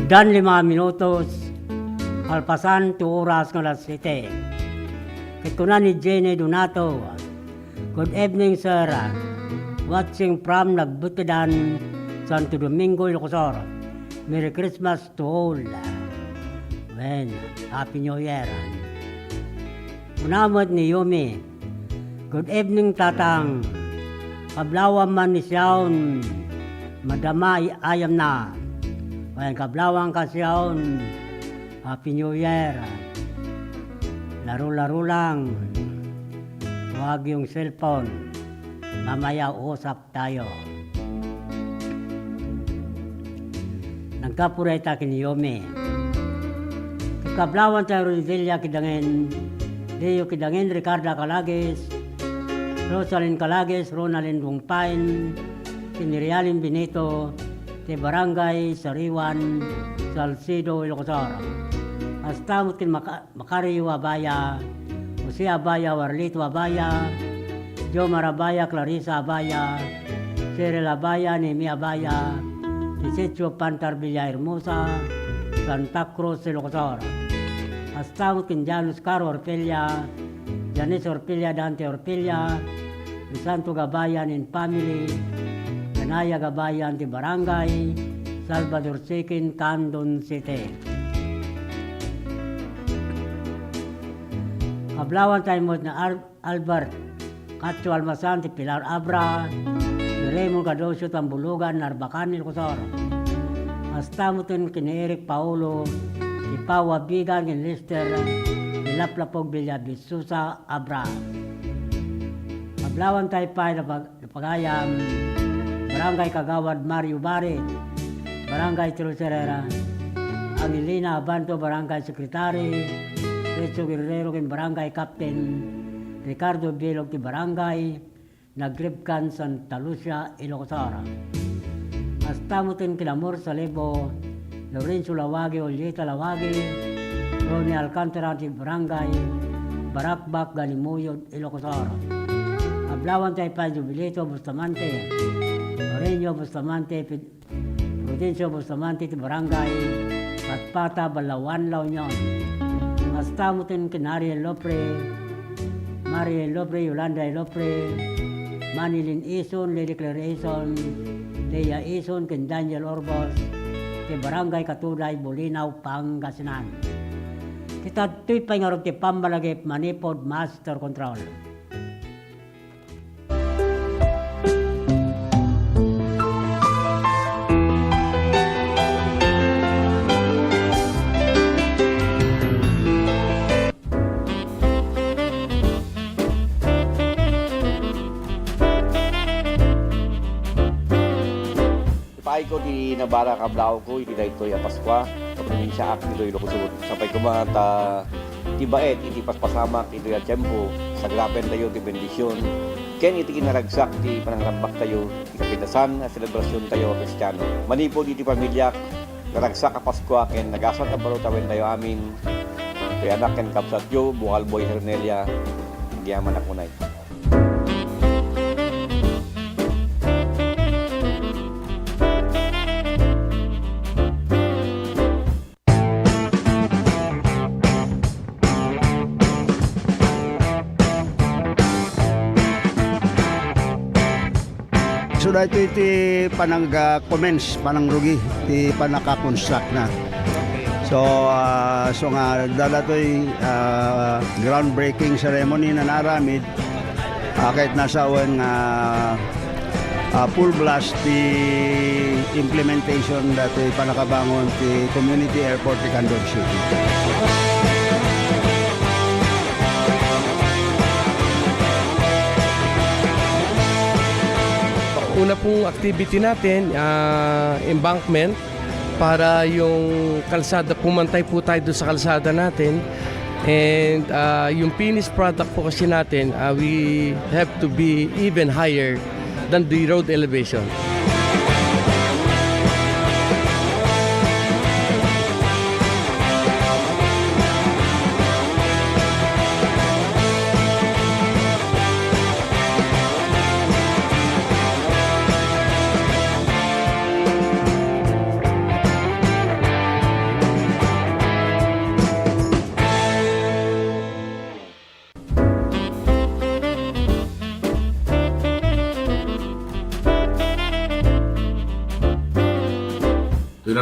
Dan lima minutos, kalpasan ti oras nga alas siete. Ket kuna ni Jenny Donato, "Good evening, sir. Watching from Nagbutedan, Santo Domingo, Ilocos Sur. Merry Christmas to all." Wen, Happy New Year. Kuna met ni Yumi, "Good evening, Tatang. Kablawam man ni Sion, madama ay-ayamna. Wen, kablawam ka, Sion. Happy New Year. Laro-laro lang. Huwag yung cellphone. Mamaya usap tayo." Naggapu dayta ken ni Yumi. Ket kablawanta Roselia Kidangen, Leo Kidangen, Ricarda Calagues, Rosalyn Calagues, Ronaldin Bungpain, ken ni Realin Benito, ti Barangay Sariwan, Salcedo, Ilocos Sur. Kasta met ken Maca-, Macario Abaya, Jose Abaya, Warlito Abaya, Jomar Abaya, Clarissa Abaya, Cheryl Abaya, Nemi Abaya, Tisetio Pantar Villahermosa, Santa Cruz, Ilocos Sur. Kasta met ken Janus Caro Orpella, Janice Orpella, Dante Orpella, Crisanto Gabayan and family, Danaya Gabayan ti Barangay Salvador Second, Candon City. Kablawanta met ni Al-, Albert Cacho Almasan ti Pilar Abra, ni Raymond Cardocio Tambulugan, Narbacan, Ilocos Sur. Kasta met ken ni Eric Paolo, ti Pau Abigan, ken Lester, ti Laplapog Villa Susa Abra. Kablawanta pay napag-, napagayam, Barangay Kagawad Mario Barit, Barangay Tresurera, Angelina Abanto, Barangay Secretary, Pedro Guerrero, ken Barangay Captain Ricardo Bilog ti Barangay Nagribkan, Santa Lucia, Ilocos Sur. Kasta met ken Amor Salibo, Lorenzo Lawagi, Julieta Lawagi, Ronnie Alcantara ti Barangay Barakbak, Galimuyod, Ilocos Sur. Kablawanta pay Jubilito Bustamante, Lorenzo Bustamante, Pid-, Prudencio Bustamante ti Barangay Patpata, Balaoan, La Union. Kasta met ken Ariel Lopre, Mariel Lopre, Yolanda Lopre, Manilin Ison, Lily Claire Ison, Lea Ison, ken Daniel Orbos, ti Barangay Katuday, Bolinao, Pangasinan. Ket adtoy pay ngarud ti pammalagip manipud master control. Ipaayko ti nabara a kablawko iti daytoy a Paskua, a probinsiaak ditoy Ilocos Sur. Sapay koma ta ti baet iti paspasamak itoy a tiempo, sagrapentayo ti bendision, ken iti kinaragsak ti panangrambaktayo, ti kapintasan a selebrasiontayo a Kristiano. Manipud iti pamiliak, naragsak a Paskua ken nagasat a baro tawentayo amin, ti anak ken kabsatyo, Bukalboy Hernelia, agyamanak unay. So, daytoy ti panang, ah, commence, panangrugi ti pannaka-construct na. So, ah, so nga, daytoy, ah, groundbreaking ceremony nga naaramid, ah, ket nasawen nga, ah, full blast ti implementation daytoy pannakabangon ti community airport ti Candon City. Una pong activity natin, ah, embankment para yung kalsada, pumantay po tayo doon sa kalsada natin. And, ah, yung finished product po kasi natin, ah, we have to be even higher than the road elevation.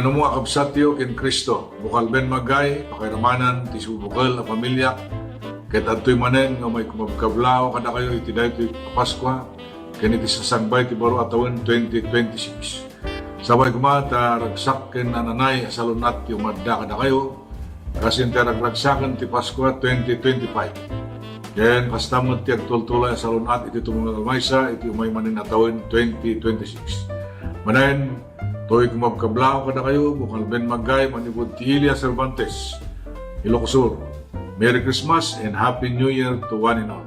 Namo a kabsatyo ken Cristo, bukel Ben Magay, pakairamanan ti subukel a pamiliak, ket adtoy manen nga umay kumabkablaaw kadakayo iti daytoy a Paskua ken iti sasangbay ti baro a tawen twenty twenty-six. Sapay koma ta ragsak ken nananay a salun-at ti umadda kadakayo, kasin ti ragragsaken ti Paskua twenty twenty-five. Ken kasta met ti agtultuloy a salun-at iti tumunggal a maysa iti umay manen a tawen twenty twenty-six. Manen, toy kumabkablaaw kadakayo, bukel Ben Magay, manipud ti Ilia Cervantes, Ilocos Sur. Merry Christmas and Happy New Year to one and all.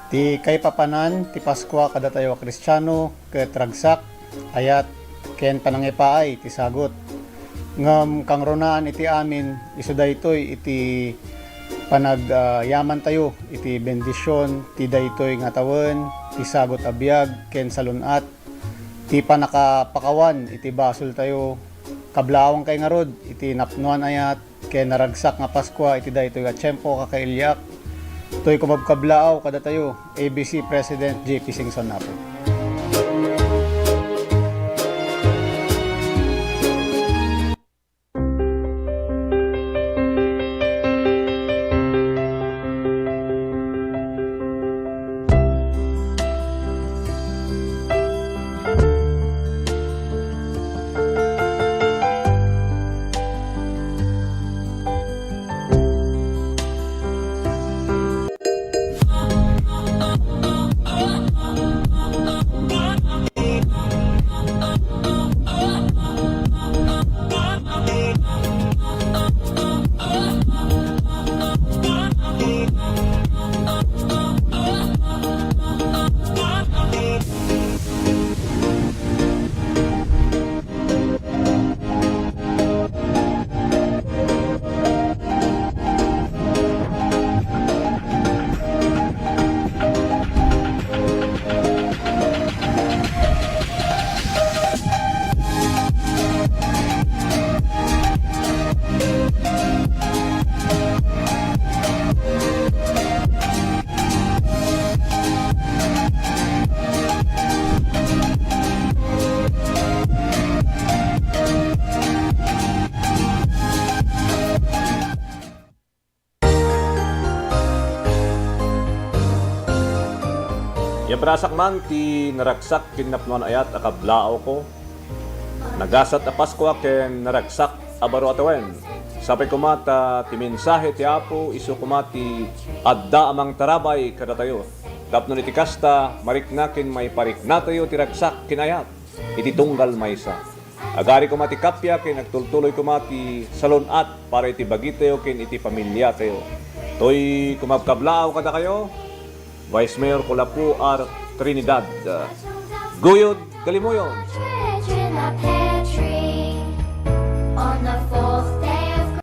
Ti kaipapanan ti Paskua kadatayo a Kristiano ket ragsak, ayat, ken panangipaay ti sagut. Ngem kangrunaan iti amin, isu daytoy iti panag-, ah, yamantayo iti bendision ti daytoy nga tawen, ti sagut a biag ken salun-at, ti pannakapakawan iti basoltayo. Kablaawankay ngarud iti napnoan ayat ken naragsak nga Paskua iti daytoy a tiempo, kakailiak. Toy kumabkablaaw kadatayo, A B C President J P Singson Apo. Yabrasak man ti naragsak ken napnoan ayat a kablaawko. Nagasat a Paskua ken naragsak a baro a tawen. Sapay koma ta ti mensahe ti Apo isu koma ti adda a mangtarabay kadatayo. Tapno iti kasta, marikna ken maipariknatayo ti ragsak ken ayat iti tunggal maysa. Agari koma ti kappia ken agtultuloy koma ti salun-at para iti bagitayo ken iti familiatayo. Toy kumabkablaaw kadakayo, Vice Mayor Kulapu R. Trinidad. Guyod, Kalimuyon! On the fourth day of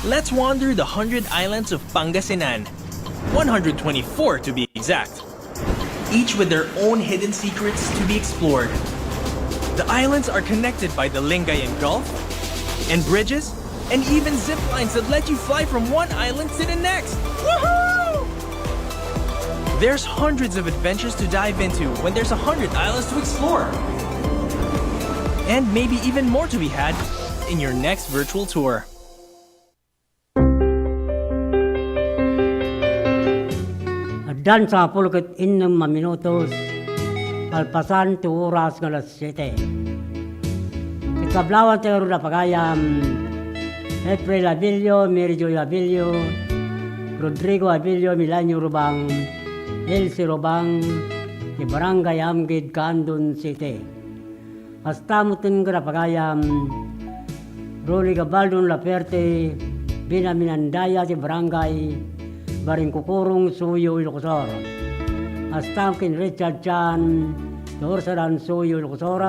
Let's wander the hundred islands of Pangasinan, one hundred twenty-four to be exact, each with their own hidden secrets to be explored. The islands are connected by the Lingayen Gulf and bridges and even zip lines that let you fly from one island to the next. Woohoo! There's hundreds of adventures to dive into when there's a hundred islands to explore. And maybe even more to be had in your next virtual tour. Addan sangapulo ket innem a minutos, kalpasan ti oras nga alas siete. Ket kablawan tayo ngarud a pagayam, April Abilio, Mary Joy Abilio, Rodrigo Abilio, Milanio Rubang, Elsie Rubang, ti Barangay Amgid, Candon City. Kasta met ti ngarud a pagayam, Rolly Gabaldon Laperte, Binaminandaya ti Barangay Baringkukurong, Suyo, Ilocos Sur. Kasta ken Richard Chan, ti Ursadan, Suyo, Ilocos Sur,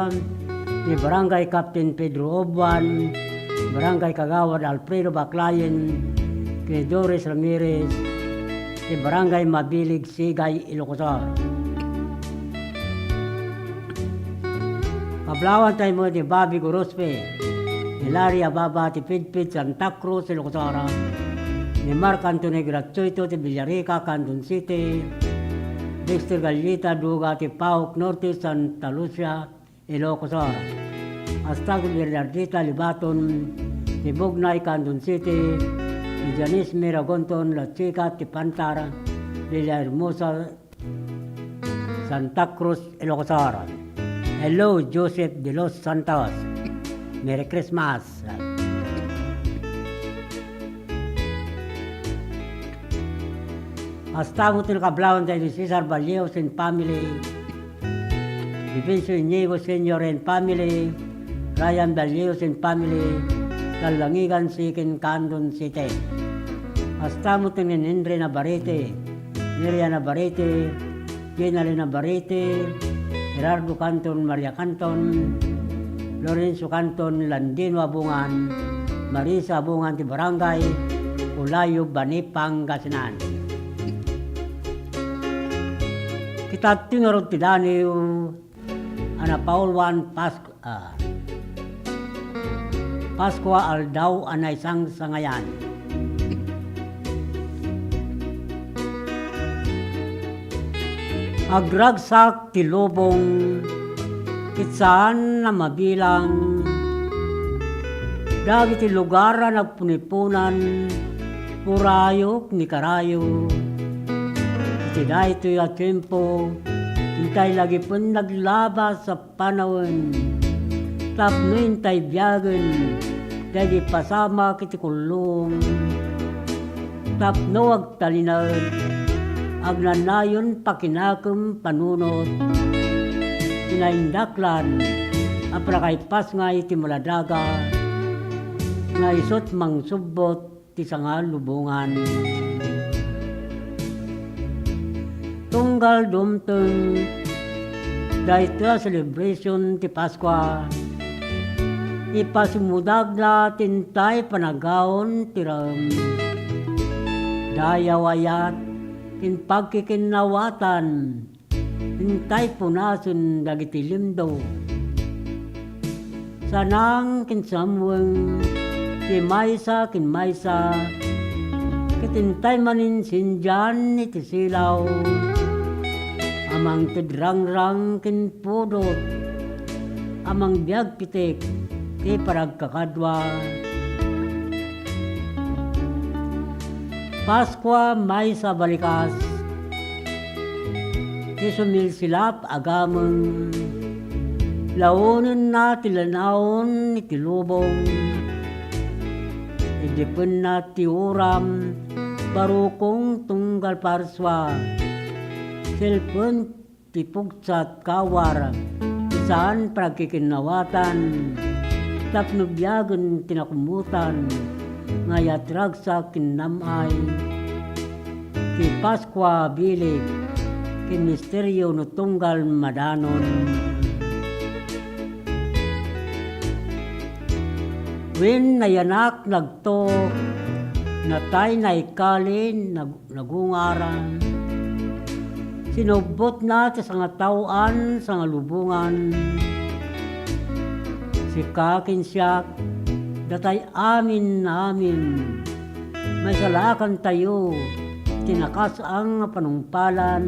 ni Barangay Captain Pedro Obuan, Barangay Kagawad Alfredo Baclayen, ken Doris Ramirez, ti Barangay Mabilig, Sigay, Ilocos Sur. Kablawan tayo met ni Bobby Gorospe, ni Larry Ababa ti Pidpid, Santa Cruz, Ilocos Sur, ni Mark Anthony Gratuito ti Villarica, Candon City, Dexter Gallita Duga ti Paok Norte, Santa Lucia, Ilocos Sur. Kasta ken Bernardita Libaton ti Bugnay, Candon City, ni Janice Miragonton Lachica ti Pantar, Villahermosa, Santa Cruz, Ilocos Sur. Hello, Joseph de los Santos. Merry Christmas. Kasta met ti kablawan tayo ni Cesar Vallejo and family, Vivencio Iñigo Senior and family, Ryan Vallejo and family, Kalangigan Sikin, Candon City. Kasta met ni Henry Navarrete, Miriam Navarrete, Jenalyn Navarrete, Gerardo Canton, Maria Canton, Lorenzo Canton, Landino Abungan, Marisa Abungan ti Barangay Ulayo, Bani, Pangasinan. Kita ti ngarud ti daniw a napauluan Pasko, ah, Paskua, Aldaw a Naisangsangayan. Agragsak ti lubong, ket saan a mabilang dagiti lugar a nagpuniponan, purayo ken karayo. Iti daytoy a tiempo, intay lagipen naglabas a panawen, tapno intay biagen daydi pasamak iti kullong, tapno agtalinaed, agnanayon pakinakem panunot, ti naindaklan a panakaipasngay ti maladaga nga isut' mangsubbot ti sangalubongan. Tunggal dumteng daytoy a celebration ti Paskua, ipasimudagna ti intay panagaon ti rem. Dayaw ayat ken pagkikinnawatan intay punasen dagiti limdo. Sanang ken samweng ti maysa ken maysa, ket intay maninsindian iti silaw a mangted rangrang ken pudot a mangbiag pitik ti panagkakadua. Paskua maysa a balikas ti sumilsilap a gameng, laonenna ti lanaon iti lubong, idipenna ti uram, barukong tunggal parsua, selpen ti pugsat kawar, ti saan panagkikinnawatan, tapno biagen ti nakummutan nga ayatragsak ken nam-ay ti Paskua bilik ken misterio no tunggal madanon. Wen nayanak nagtok, natay naikali, nag-, nagungaran. Sinubbotna ti sangataoan, sangalubongan. Sika ken siak, datay amin-amin. Maisalakantayo ti Nakasang a panungpalan,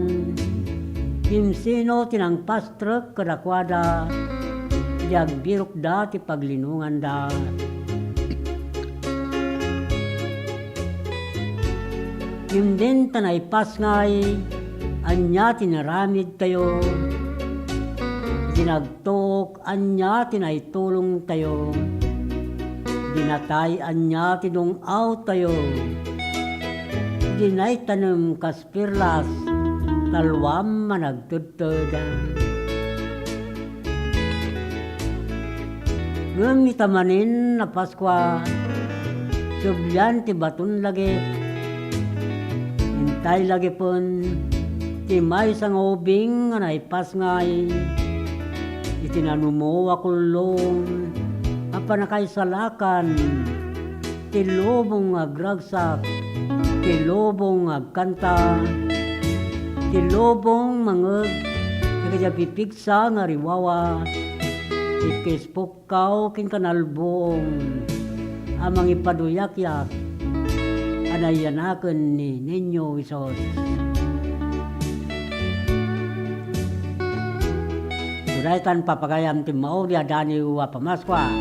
kimsino ti nangpastrek kadakuada, idi agbirokda ti paglinonganda. Ngem dinta naipasngay, ania ti naramidtayo? Idi nagtuok, ania ti naitulongtayo? Idi natay, ania ti dung-awtayo? Idi naitanem kas perlas, talwam a nagtedted. Ngem ita manen a Paskua, sublian ti baton lagip. Intay lagipen ti maysa nga ubing nga naipasngay iti nanumo a kullong a panakaisalakan ti lubong nga agragsak, ti lubong nga agkanta, ti lubong mangngeg dagiti apipigsa nga riwawa, ti kispukkaw ken kanalbuong a mangipaduyakyak a nayanaken ni Niño Jesus. Daytan papagayam ti maudi a daniw a Pamaskua,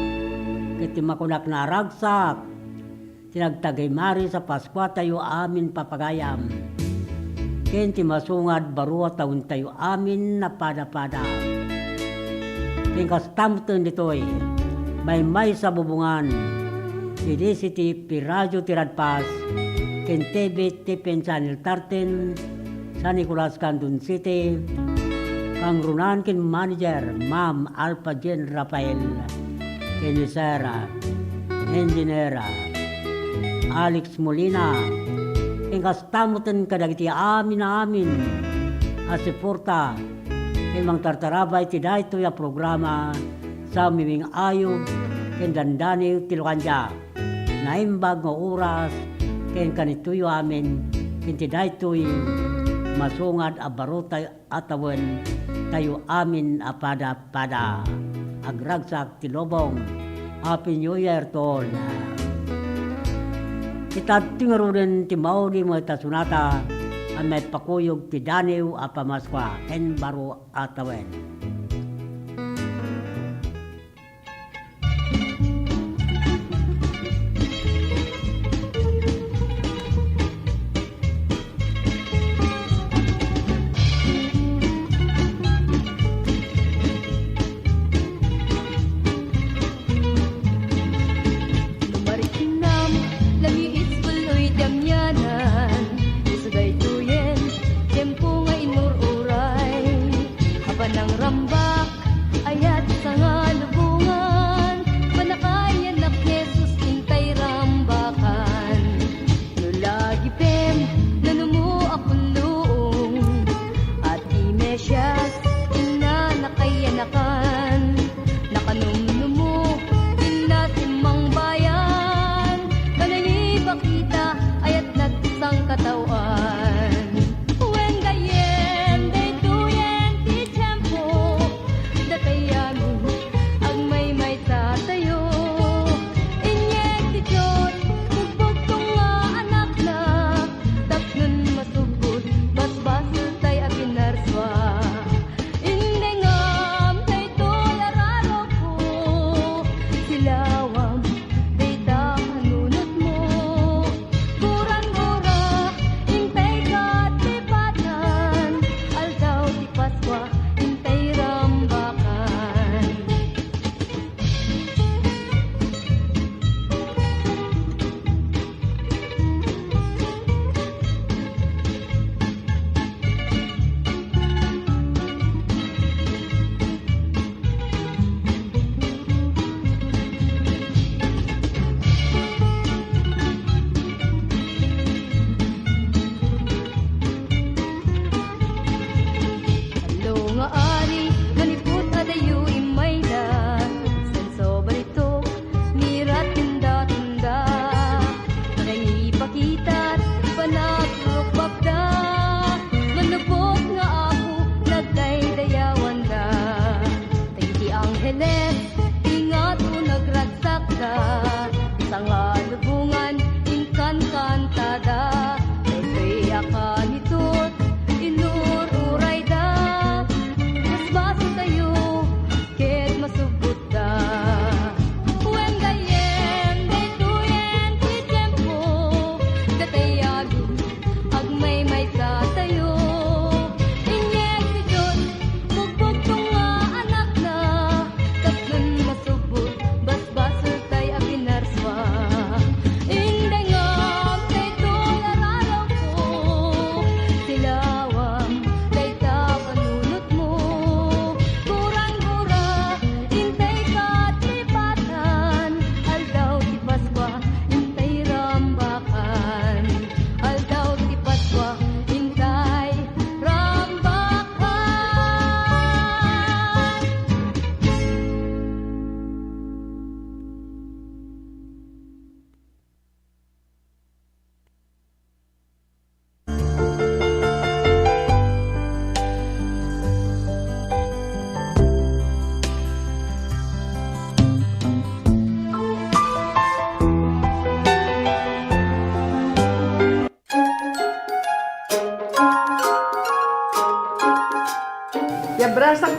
ket ti makunak nga aragsak ti nagtagimari sa Paskuatayo amin papagayam, ken ti masungad baro a tawentayo amin a pada-pada. Ken kasta metten ditoy, maymaysa bubongan ti D C T P Radio ti Radpas, ken T V T P N Channel thirteen, San Nicolas, Candon City, kangrunan ken manager, Ma'am Alpha Jane Rafael, ken ni Sir Engineer Alex Molina, ken kasta metten kadagiti amin-amin a suporta ken mangtartarabay ti daytoy a programa sa miming-ayog ken dandani ti lukandia. Naimbag nga oras ken kanitoyo amin ken ti daytoy masungad a baro a tawentayo amin a pada-pada. Agragsak ti lubong. Happy New Year to all. Ita ti ngaruden ti maudi nga ita sonata a maipakuyog ti daniw a Pamaskua ken baro a tawen. Mariknam, langiit, puloy ti amianan, isu daytoyen, tiempo nga inur-uray, a panangramba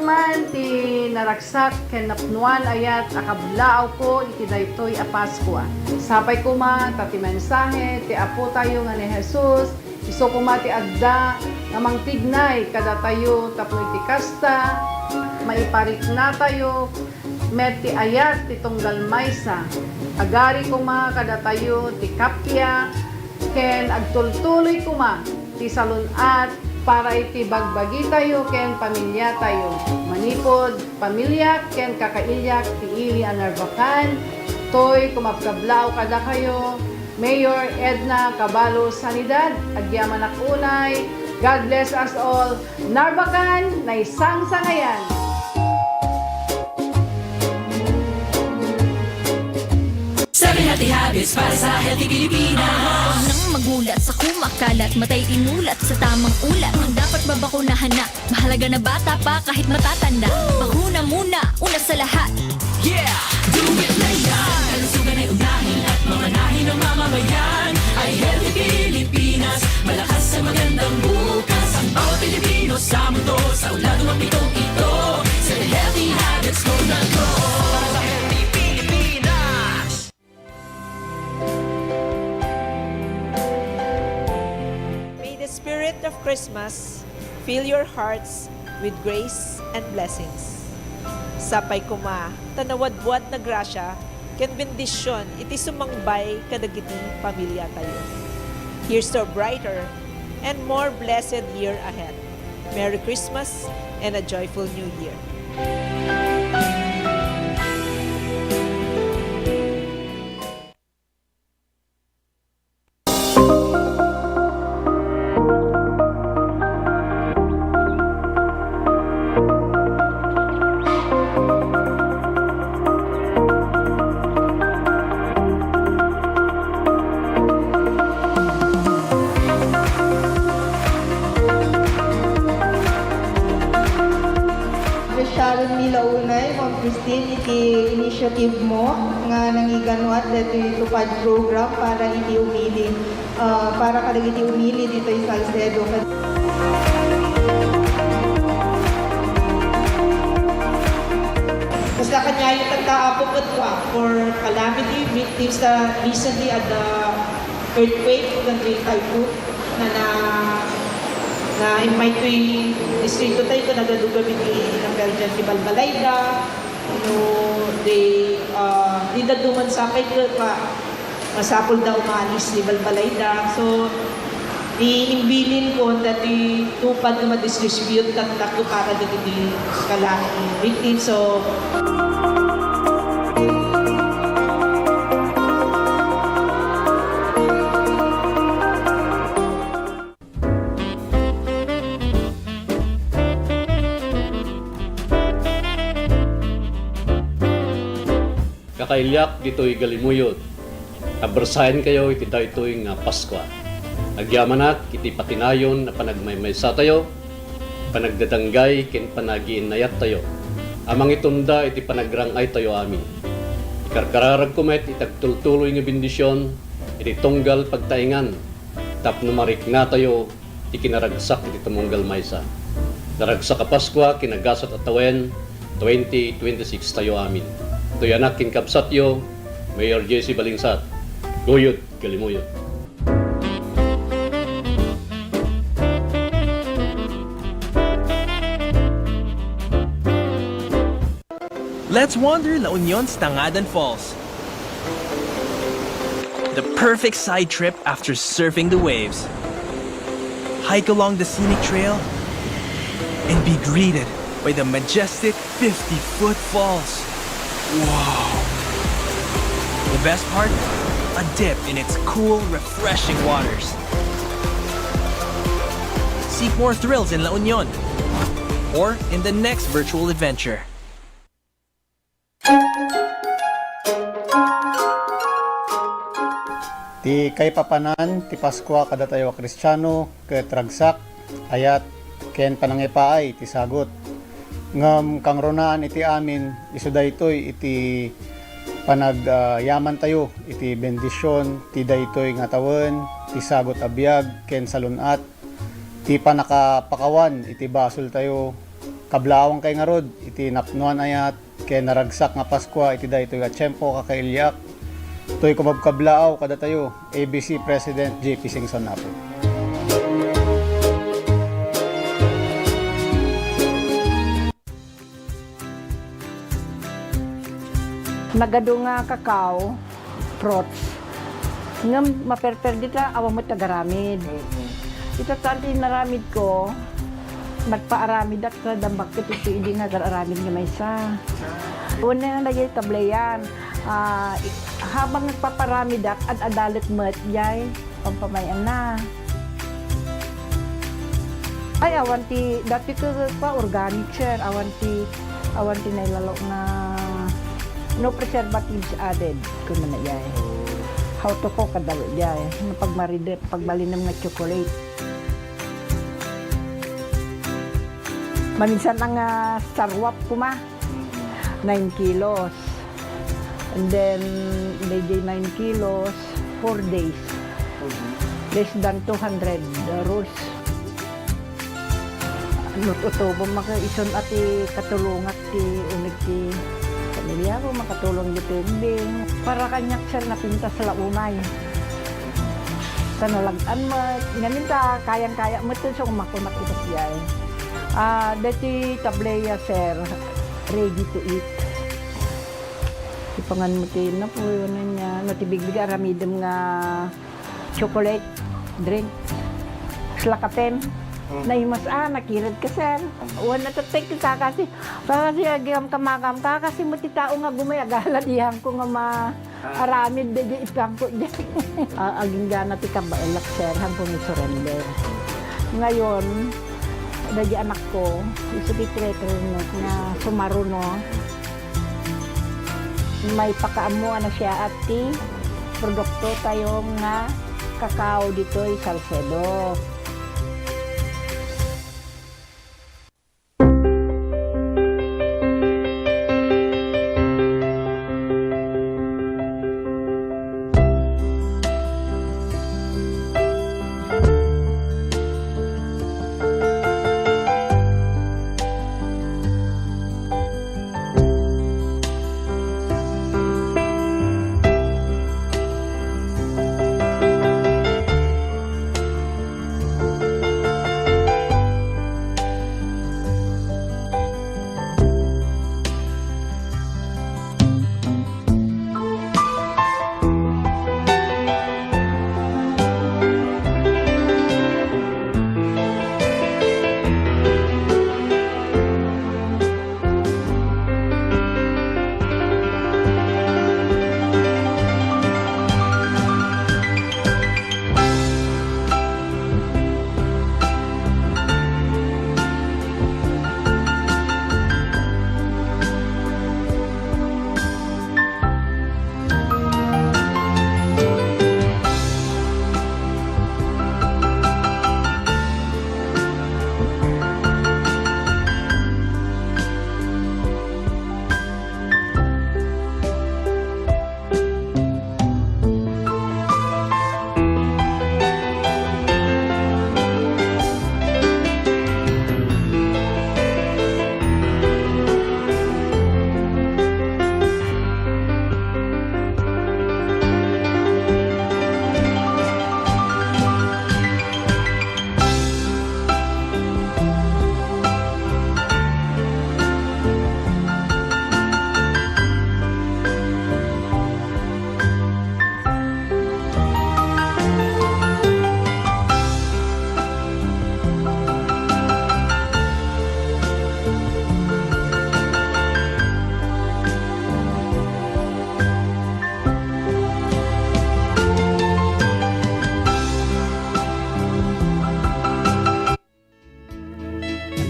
man ti naragsak ken napnoan ayat a kablaawko iti daytoy a Paskua. Sapay koma ta ti mensahe ti Apotayo nga ni Jesus isu koma ti adda nga mangtignay kadatayo tapno iti kasta, maipariknatayo met ti ayat ti tunggal maysa. Agari koma kadatayo ti kappia ken agtultuloy koma ti salun-at para iti bagbagitayo ken pamiliatayo. Manipud pamiliak ken kakailiak ti ili a Narvacan, toy kumabkablaaw kadakayo, Mayor Edna Caballo Sanidad, agyamanak unay. God bless us all. Narvacan, naisangsangayan! Seven healthy habits para sa healthy Pilipinas. Nang magulat sa kumakalat, matay inulat sa tamang ulat. Dapat babakunahan na. Mahalaga na bata pa kahit matatanda. Bakuna muna, una sa lahat. Yeah! Do it na yan! Kalusugan ay unahin at mamanahin ng mamamayan. Ay healthy Pilipinas, malakas ang magandang bukas. Ang bawat Pilipino sa mundo, sa ulado ng pitong ito. Sa healthy habits, go na go! Para sa healthy Pilipinas! May the spirit of Christmas fill your hearts with grace and blessings. Sapay koma ta nawadwad na grasya ken bendisyon iti sumangbay kadagiti pamiliatayo. Here's to a brighter and more blessed year ahead. Merry Christmas and a joyful New Year. Appreciate mi la unay, Ma'am Christine, iti initiative mo nga nangiganuat ditoy TUPAD program para iti umili, ah, para kadagiti umili ditoy Salcedo. Kasla kaniayo tatta, Apo, ket for calamity victims na recently at the earthquake, ken ti typhoon, na, na, na-invite toy distrito tayo, ken nagadugaw iti number dyan ti balbalayda, no, di, ah, di dadduma sapay ket pa, masapul da umalis ti balbalayda. So, ti imbilin ko, dati TUPAD nga madistribute ket tapno para dagiti calamity victims. So, Kakailiak ditoy Galimuyod, abersaenkayo iti daytoy nga Paskua. Agyamanak iti patinayon a panagmaymaysatayo, panagdadanggay ken panagiinnayattayo a mangitunda iti panagrang-aytayo amin. Ikarkararagko met iti agtultuloy nga bendision iti tunggal pagtaengan tapno mariknatayo ti kinaragsak iti tumunggal maysa. Naragsak a Paskua, kinagasat a tawen, twenty twenty-six tayo amin. Toy anak ken kabsatyo, Mayor J C Balingsat. Guyod, Galimuyod. Let's wander La Union's Tangadan Falls. The perfect side trip after surfing the waves. Hike along the scenic trail and be greeted by the majestic fifty-foot falls. Wow! The best part? A dip in its cool, refreshing waters. Seek more thrills in La Union or in the next virtual adventure. Ti kaipapanan ti Paskua kadatayo a Kristiano ket ragsak, ayat, ken panangipaay ti sagut. Ngem kangrunaan iti amin, isu daytoy iti panagyamantayo iti bendision ti daytoy nga tawen, ti sagut a biag ken salun-at, ti pannakapakawan iti basoltayo Kablaawangkay ngarud iti napnoan a yat ken naragsak nga Paskua iti daytoy a tiempo, kakailiak. Toy kumabkablaaw kadatayo, A B C President J P Singson Apo. Nagadu nga kakao, fruits. Ngem maperper dita, awan met agaramid. Mm-hmm. Ita tan ti inaramidko, nagpaaramidak ta dambak ket iti idi nga agaramid nga maysa. Una nga dagiti tableyan, ah, i-, habang nagpaparamidak, ad-adalek met, jay. Pampamayan na. Ay, awan ti, dati ko pa organic, sir. Awan ti, awan ti nailalo nga no preservatives added, kumuna jay. How to cook, kadalo jay. No pagmaride, pagbalinem nga chocolate. Maminsan nga sarwap kuma. Nine kilos. And then, dayjay nine kilos, four days. Mhm. Less than two hundred rolls. Lut-, utobo maka isun a ti katulongak ti uneg ti pamilya ko, makatulong ditoy ubbing. Para kaniak, sir, napintas la unay. Ta nalag-an met. Ngamin ta, kayang-kaya met, so, kumakunak iti siya, eh. Ah, deti tableya, sir, ready to eat. Ipangan mo ti napuyo na niya. No, ti bigbig aramidem nga chocolate drink. Slakapen. Mm. Naimas, ah, nakired ka, sir. Wan na tatek ka kasi. Kasi agam kamakam ka kasi mo ti tao nga gumay agala diyan ko nga ma-, aramid dayjay ipangko dyan. Ah, agingga na ti kabaelak, sir, hangko ni surrender. Ngayon, dayjay anakko, isu ti treatment nga sumaruno. Maipakaammo a nasia ti produkto tayo nga kakao ditoy Salcedo.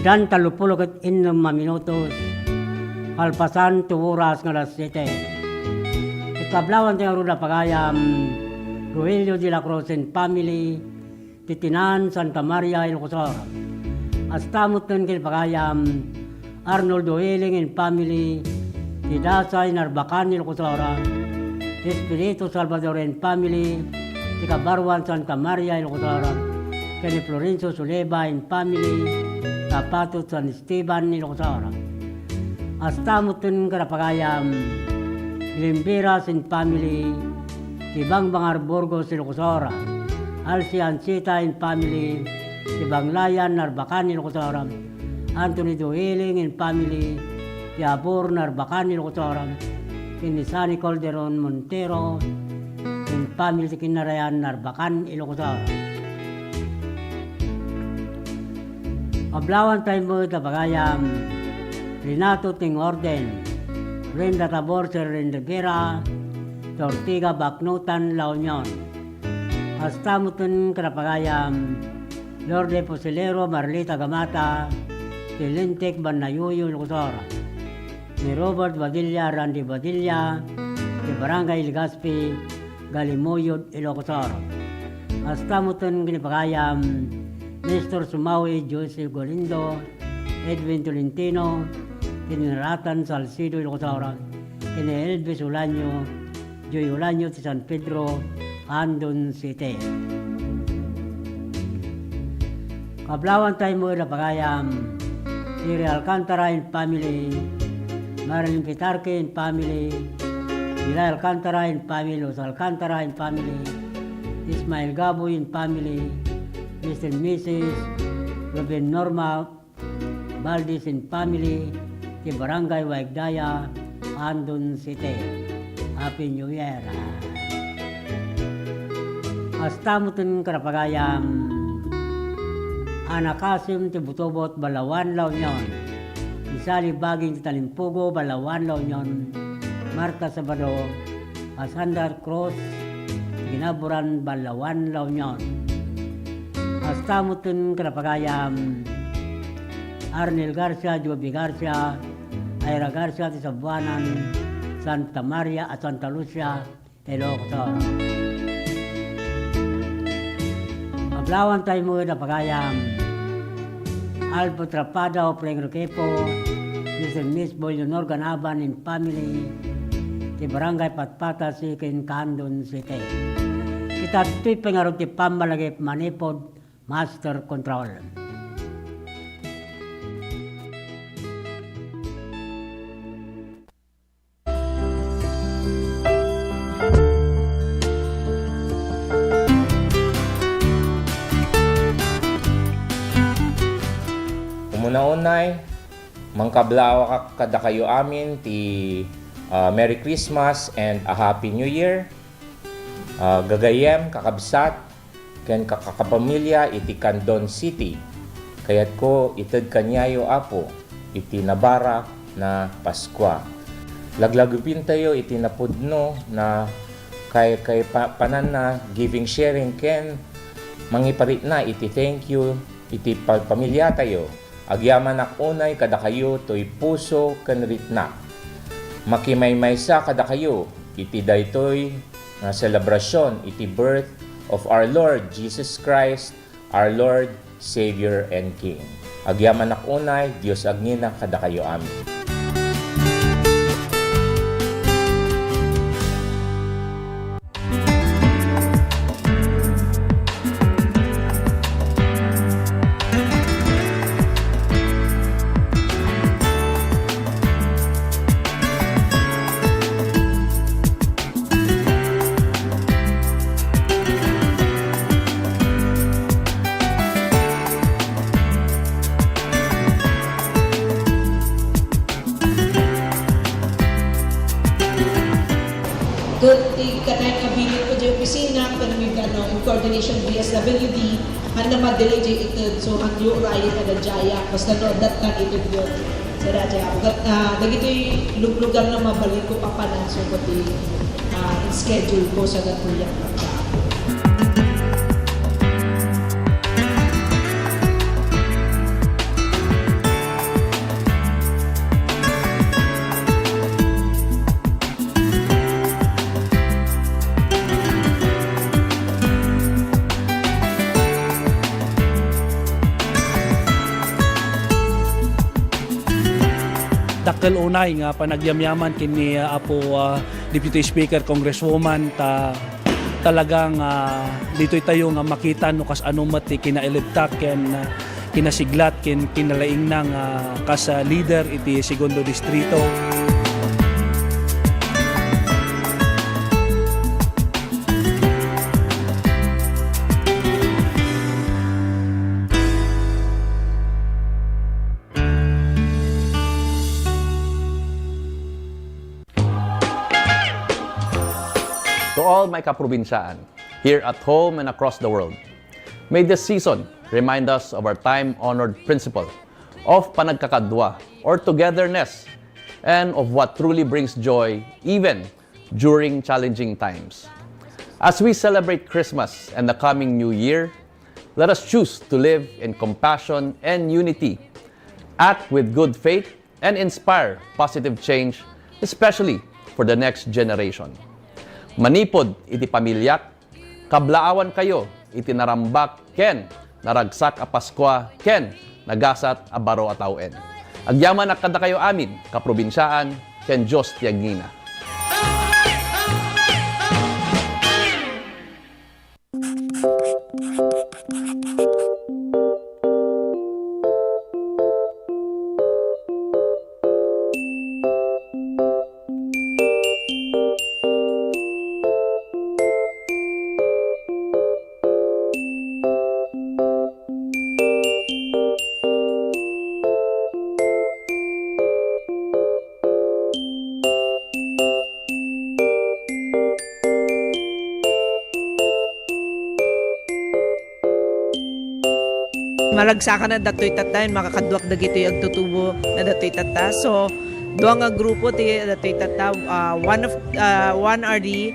Addan tallopulo ket innem a minutos, kalpasan ti oras nga alas siete. Iti kablawan ti ngarud a pagayam, Rogelio de la Cruz and family, ti Tinan Santa Maria, Ilocos Sur. Kasta met ken iti pagayam, Arnoldo Hiling and family, ti Dasay Narbacan, Ilocos Sur. Espiritu Salvador and family, ti Kabaruan Santa Maria, Ilocos Sur, ken ni Florencio Suleba and family, Tapatot San Esteban, Ilocos Sur. Kasta metten, kadapagayam, Glenvera and family, ti Bangbangar, Burgos, Ilocos Sur. Alsi Ancheta and family, ti Banglayan, Narbacan, Ilocos Sur. Anthony Duhiling and family, ti Abor, Narbacan, Ilocos Sur. Ken ni Sunny Calderon Montero and family, ti Kinnarayan, Narbacan, Ilocos Sur. Kablawanta met, kadapagayam, Renato Tingorden, Brenda Tabor, Sherlyn Rivera, ti Ortiga, Bacnotan, La Union. Kasta metten, kadapagayam, Lourdes Fusilero, Marlita Gamata, ti Lintic, Banayuyo, Ilocos Sur. Ni Robert Badilla, Randy Badilla, ti Barangay Legazpi, Galimuyod, Ilocos Sur. Kasta metten, kadapagayam, Nestor Sumawi, Joseph Galindo, Edwin Tolentino, ti Naratan, Salcedo, Ilocos Sur. Ken ni Elvis Olaño, Joy Olaño, ti San Pedro, Candon City. Kablawanta met, kadapagayam, Jerry Alcantara and family, Marilyn Pitarque and family, July Alcantara and family, Los Alcantara and family, Ismael Gaboy and family, Mister and Missus Ruben Norma Valdez and family, ti Barangay Waigdaya, Candon City. Happy New Year! Kasta metten, kadapagayam, Ana Kasim ti Butobot, Balaoan, La Union. Ni Sally Baging ti Talimpugo, Balaoan, La Union. Martha Sabado, Cassandra Cruz, Ginaburan, Balaoan, La Union. Kasta metten, kadapagayam, Arnel Garcia, Joby Garcia, Ira Garcia ti Sabuanan, Santa Maria a Santa Lucia, Ilocos Sur. Kablawanta met, kadapagayam, Alfred Rapada, Ofreng Requejo, Mister and Miss Boy Leonor Ganaban and family, ti Barangay Patpata, Siquijor, Candon City. Ita ditoy pangarod ti pammalagip manipud Master Control. Umuna-unay, mangkablawak kadakayo amin ti, ah, Merry Christmas and a Happy New Year. Ah, gagayyem, kakabsat, ken kakapamilya iti Candon City. Kayatko ited kaniayo, Apo, iti nabarak na Paskua. Laglagipentayo iti napudno na kay, kay pa-, pananna, giving sharing, ken mangiparitna iti thank you iti pa-, pamiliatayo. Agyamanak unay kadakayo toy puso ken ritnak. Makimaymaysa kadakayo iti daytoy nga selebrasyon iti birth of our Lord Jesus Christ, our Lord, Savior, and King. Agyamanak unay, Dios agnina kadakayo amin. Ket ti katayen nga bilin ko diay opisina, ken with, ano, in coordination D S W D, haan a madelay diay ited, so, hanyo rayen nga daydiay, basta no, adda tan itedyo. Sara diay, ket, ah, dagitoy luglugarna, mabalinko papanan, so, ket ti, ah, in schedule ko, saan a tuyak. Dakkel unay nga panagyamyaman ken ni, ah, Apo, ah, Deputy Speaker, Congresswoman, ta talagang, ah, ditoy tayo nga makita no kasano met ti kinailibtak ken, ah, kinasiglat ken kinalaingna nga kas, ah, leader iti Segundo Distrito. To all my kaprobinsyaan, here at home and across the world, may this season remind us of our time-honored principle of panagkakadua or togetherness and of what truly brings joy even during challenging times. As we celebrate Christmas and the coming New Year, let us choose to live in compassion and unity, act with good faith, and inspire positive change, especially for the next generation. Manipud iti pamiliak, kablaawankayo iti narambak ken naragsak a Paskua ken nagasat a baro a tawen. Agyamanak kadakayo amin, kaprobinsyaan, ken Dios ti agngina. Maragsakan a datoy tatta, makakaduak dagitoy agtutubo na datoy tatta. So, dua nga grupo ti datoy tatta, ah, one of, ah, one are the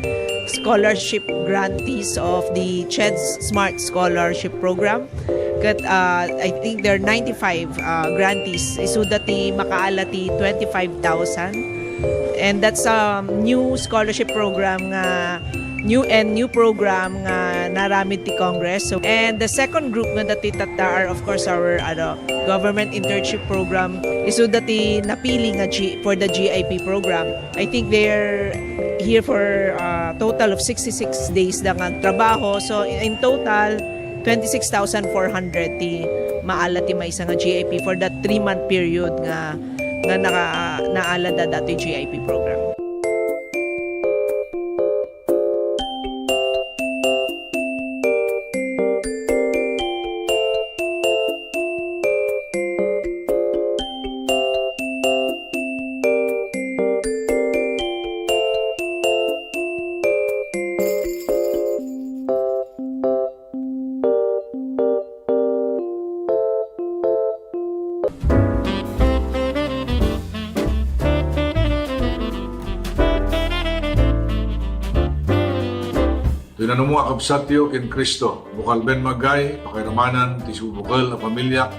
scholarship grantees of the CHED's Smart Scholarship Program. Ket, ah, I think there are ninety-five, ah, grantees. Isuda ti makaala ti twenty-five thousand. And that's a new scholarship program nga new and new program nga naramid ti Congress. So, and the second group nga datoy tatta are, of course, our, ano, government internship program. Isuda ti napili nga G-, for the G I P program. I think they're here for a total of sixty-six days da nga agtrabaho. So, in total, twenty-six thousand four hundred ti maala ti maysa nga G I P for that three-month period nga, nga naka-, naala da datoy G I P program. Toy nanumo a kabsatyo ken Cristo, bukel Ben Magay, pakairamanan ti subukel a pamiliak,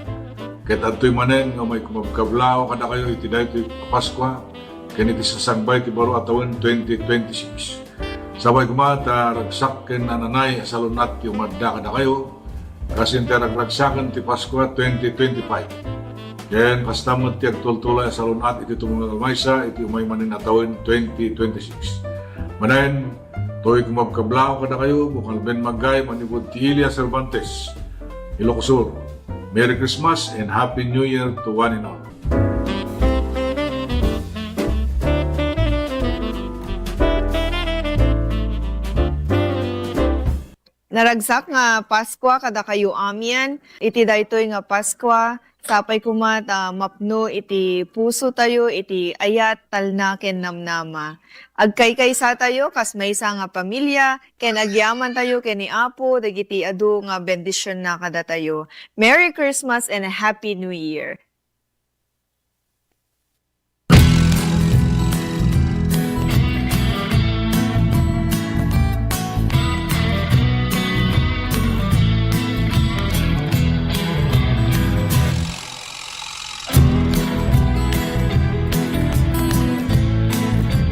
ket adtoy manen nga umay kumabkablaaw kadakayo iti daytoy a Paskua ken iti sasangbay ti baro a tawen twenty twenty-six. Sapay koma ta ragsak ken nananay a salun-at ti umadda kadakayo, kas iti ragragsaken ti Paskua twenty twenty-five. Ken kasta met ti agtultulay a salun-at iti tumungag a maysa iti umay manen a tawen twenty twenty-six. Manen, toy kumabkablaaw kadakayo, bukel Ben Magay, manipud ti Ilia Cervantes, Ilocos Sur. Merry Christmas and Happy New Year to one and all. Naragsak nga Paskua kadakayo amin. Iti daytoy nga Paskua, sapay koma ta mapno iti pusotayo iti ayat, talna, ken namnama. Agkaykaysatayo kas maysa nga pamilia, ken agyamantayo ken ni Apo dagiti adu nga bendisionna kadatayo. Merry Christmas and a Happy New Year!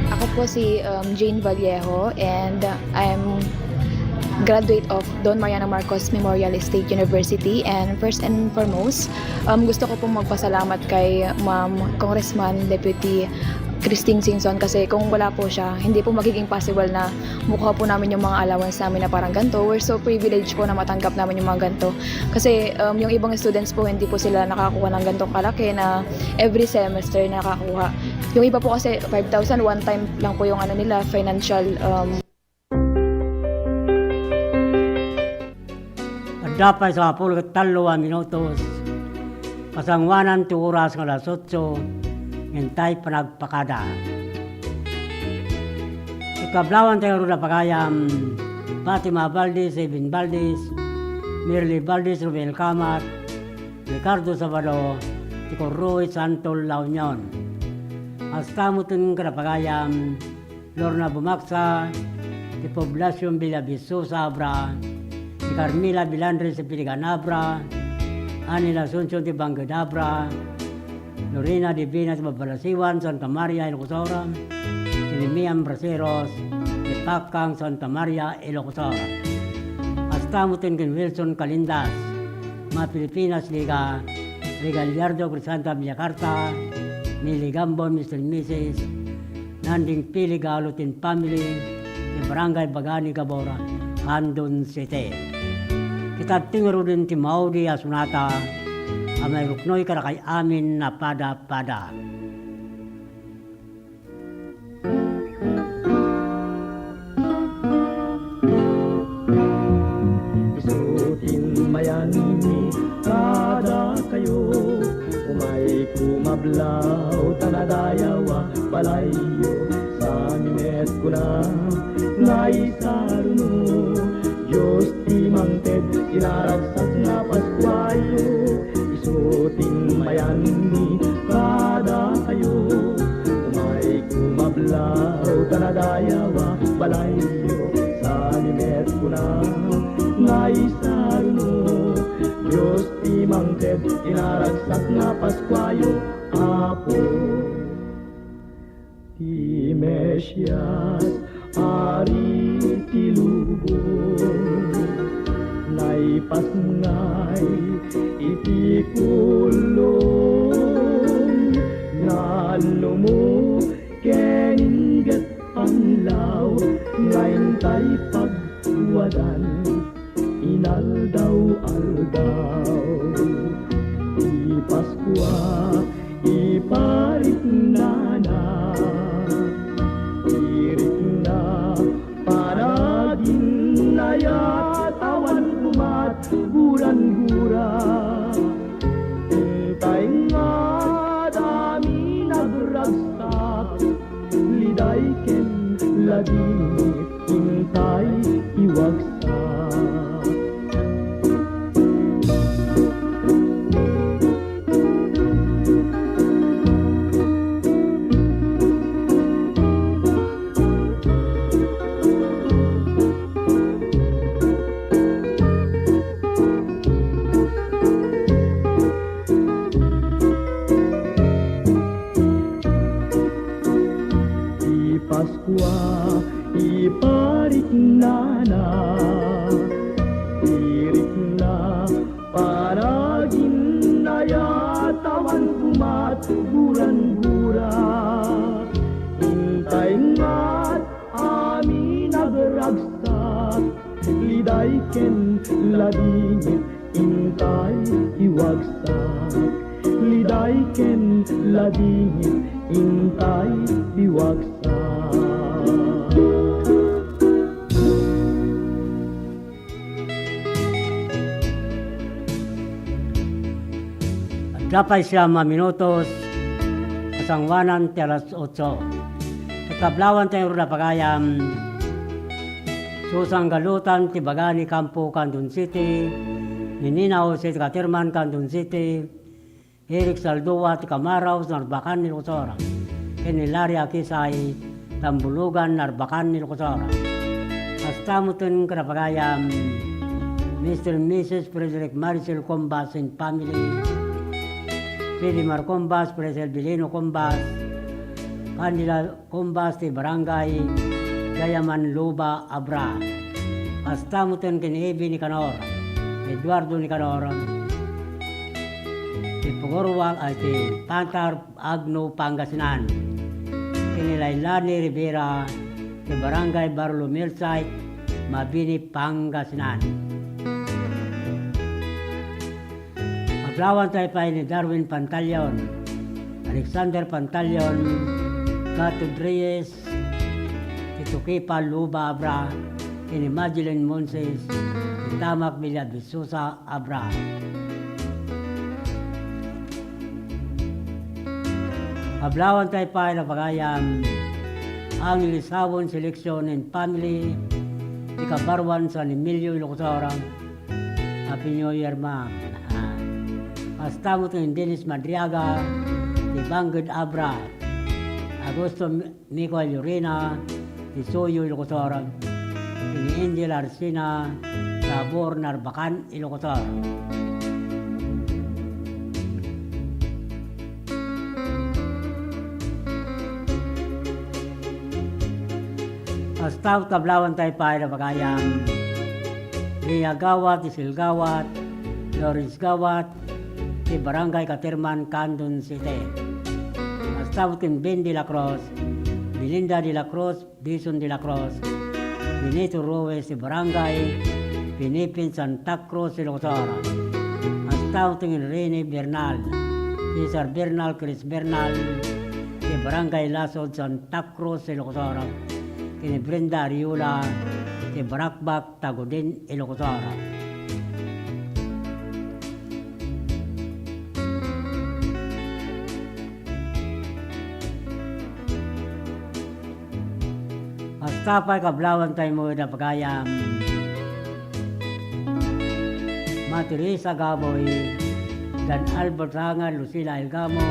Ako po si, um, Jane Vallejo, and I'm graduate of Don Mariano Marcos Memorial State University. And first and foremost, um, gusto ko pong magpasalamat kay Ma'am Congressman Deputy Christine Singson, kasi kung wala po siya, hindi po magiging possible na makuha po namin yung mga allowance namin na parang ganito. We're so privileged po na matanggap namin yung mga ganito. Kasi, um, yung ibang students po, hindi po sila nakakuha ng ganitong kalaki na every semester nakakuha. Yung iba po kasi, five thousand, one time lang po yung ano nila, financial, um, Adda pay sangapulo ket tallo a minutos, pasanguanan ti oras nga alas otso, ngem tay panagpakada. Ikablawan tayo runa pagayam, Fatima Valdez, Eben Valdez, Merly Valdez, Ruben Camat, Ricardo Sabado, ti Corroy Santo La Union. Hasta mo tin kada pagayam, Lorna Bumaksa, ti Poblacion Villa Vistosa, Abra, ni Carmela Bilandres ti Piligan, Abra, Anil Asuncion ti Bangged, Abra, Lorena Divina ti Babalasiwan, Santa Maria, Ilocos Sur, ni Mian Braceros, ti Pakang, Santa Maria, Ilocos Sur. Hasta mo tin ken Wilson Calindas, mga Pilipinas, Liga, Ray Gallardo, Crisanta Villacarta, Mili Gambo, Mister and Missus Nanding Pili Galutin family, ti Barangay Bagani Gabor, Candon City. Kita ti ngaruden ti maudi a sonata a mairuknoy kadakay amin a pada-pada. Isu ti mayanmi kadakayo, umayko mablaw ta nadayaw a balayyo. Sami met kuna nga isaruno, Dios ti mangted ti naragsak nga Paskuayo. Isu ti mayanmi kadakayo, umayko mablaw ta nadayaw a balayyo. Sami met kuna nga isaruno, Dios ti mangted ti naragsak nga Paskuayo, Apo. Ti Mesias, Ari ti lubong, naipasngay iti kulong, nalumo ken ingget panglaw, nga intay pagtuadan inaldaw-aldaw. Ti Paskua, ipariknana, irikna, panaginayat, awan kumat gurangura. Intay nga adda mi nagragsak, liday ken ladingit, intay iwagsak. Ti Paskua, ipariknana, irikna, panaginayat, awan kumat gurangura. Intay ngat amin agragsak, liday ken ladingit, intay iwagsak. Liday ken ladingit, intay iwagsak. Adda pay siam a minutos, kasanguanan ti alas otso. Ikablawan tayo runa pagayam, Susan Galutan ti Bagani Campo, Candon City, ni Nina Jose ti Caterman, Candon City, Eric Saldua ti Camaraos, Narbacan, Ilocos Sur, ken ni Larry Akisay, Tambulugan, Narbacan, Ilocos Sur. Hasta mo ten kada pagayam, Mister and Missus Frederick Maricel Combas and family, Freddy Mar Combas, Freddy Belino Combas, Candela Combas ti Barangay Gayaman Luba, Abra. Hasta mo ten ken Evi Nicanor, Eduardo Nicanor, ti Pugorwal, ay ti Pantar, Agno, Pangasinan. Lailani Rivera, ti Barangay Barrio Millsite, Mabini, Pangasinan. Ablawantay pay ni Darwin Pantaleon, Alexander Pantaleon, Gatud Reyes, ti Tukipa Luba Abra, ken ni Madeline Monses, ti Tamak Villa Visosa Abra. Ablawantay pay a pagayam, Angel Isawon Selection and Family, ti kabaruan San Emilio, Ilocos Sur. Happy New Year, ma'am. Kasta met ken Dennis Madriaga, ti Bangged Abra. Augusto Mi-, Michael Llorena, ti Suyo, Ilocos Sur. Ken ni Angel Arsina, Sabor, Narbacan, Ilocos Sur. Kasta met ablawantay pay a pagayam, Ria Gawat, Isil Gawat, Lawrence Gawat, ti Barangay Caterman, Candon City. Kasta met ken Ben de la Cruz, Belinda de la Cruz, Dison de la Cruz, Benito Ruiz, ti Barangay Pinipin, Santa Cruz, Ilocos Sur. Kasta met ken Rene Bernal, Cesar Bernal, Chris Bernal, ti Barangay Lasod, Santa Cruz, Ilocos Sur. Ken ni Brenda Ariola, ti Barakbak, Tagudin, Ilocos Sur. Kasta pay kablawantay met a pagayam, Ma Teresa Gaboy, Dan Albert Hangan, Lucila Elgamo,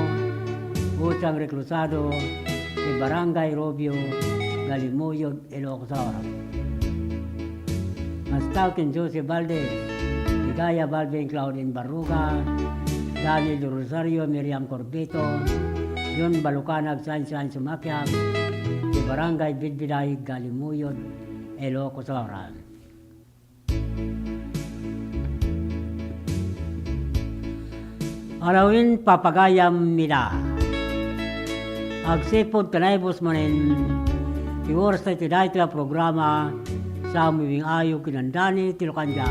Usang Reclusado, ti Barangay Rubio, Galimuyod, Ilocos Sur. Kasta ken Jose Valdez, Ligaya Balvin, Claudine Barruga, Daniel Rosario, Miriam Corbito, John Balucanag, Sunshine Sumakiag, ti Barangay Bidbiday, Galimuyod, Ilocos Sur. Alawin, papagayam ida. Agsipud ta naibus manen ti oras ta iti daytoy a programa, Samuing Ayo ken Dandani ti Locandia.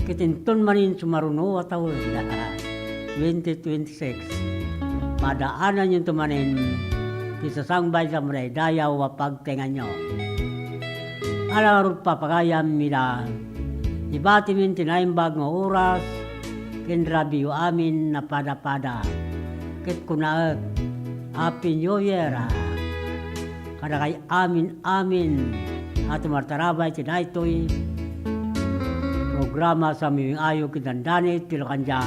Ket inton manen sumaruno a tawen, twenty twenty-six, padaananyonto manen ti sasangbay a madaydayaw a pagtengnganyo. Ala ngarud, papagayam ida, ibatimin ti naimbag nga oras ken rabiiyo amin a padapada. Ket kunaek, Happy New Year! Kadakay amin-amin a tumartarabay iti daytoy programa, Samuing Ayo ken Dandani ti Locandia,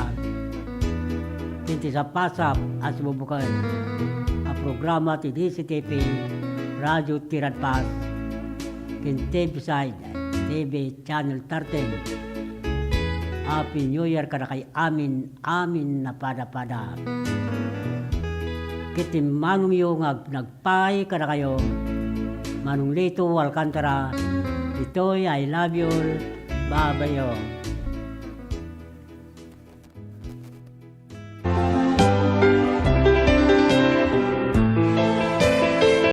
ken ti sapasap a sibubuken a programa ti D C T P, Radio Tiradpas, ken T V Side, T V Channel thirteen. Happy New Year kadakay amin-amin a padapada. Ket ti manongyo nga ag-, nagpay kadakayo, Manong Lito Alcantara, ditoy, I love you, babayo.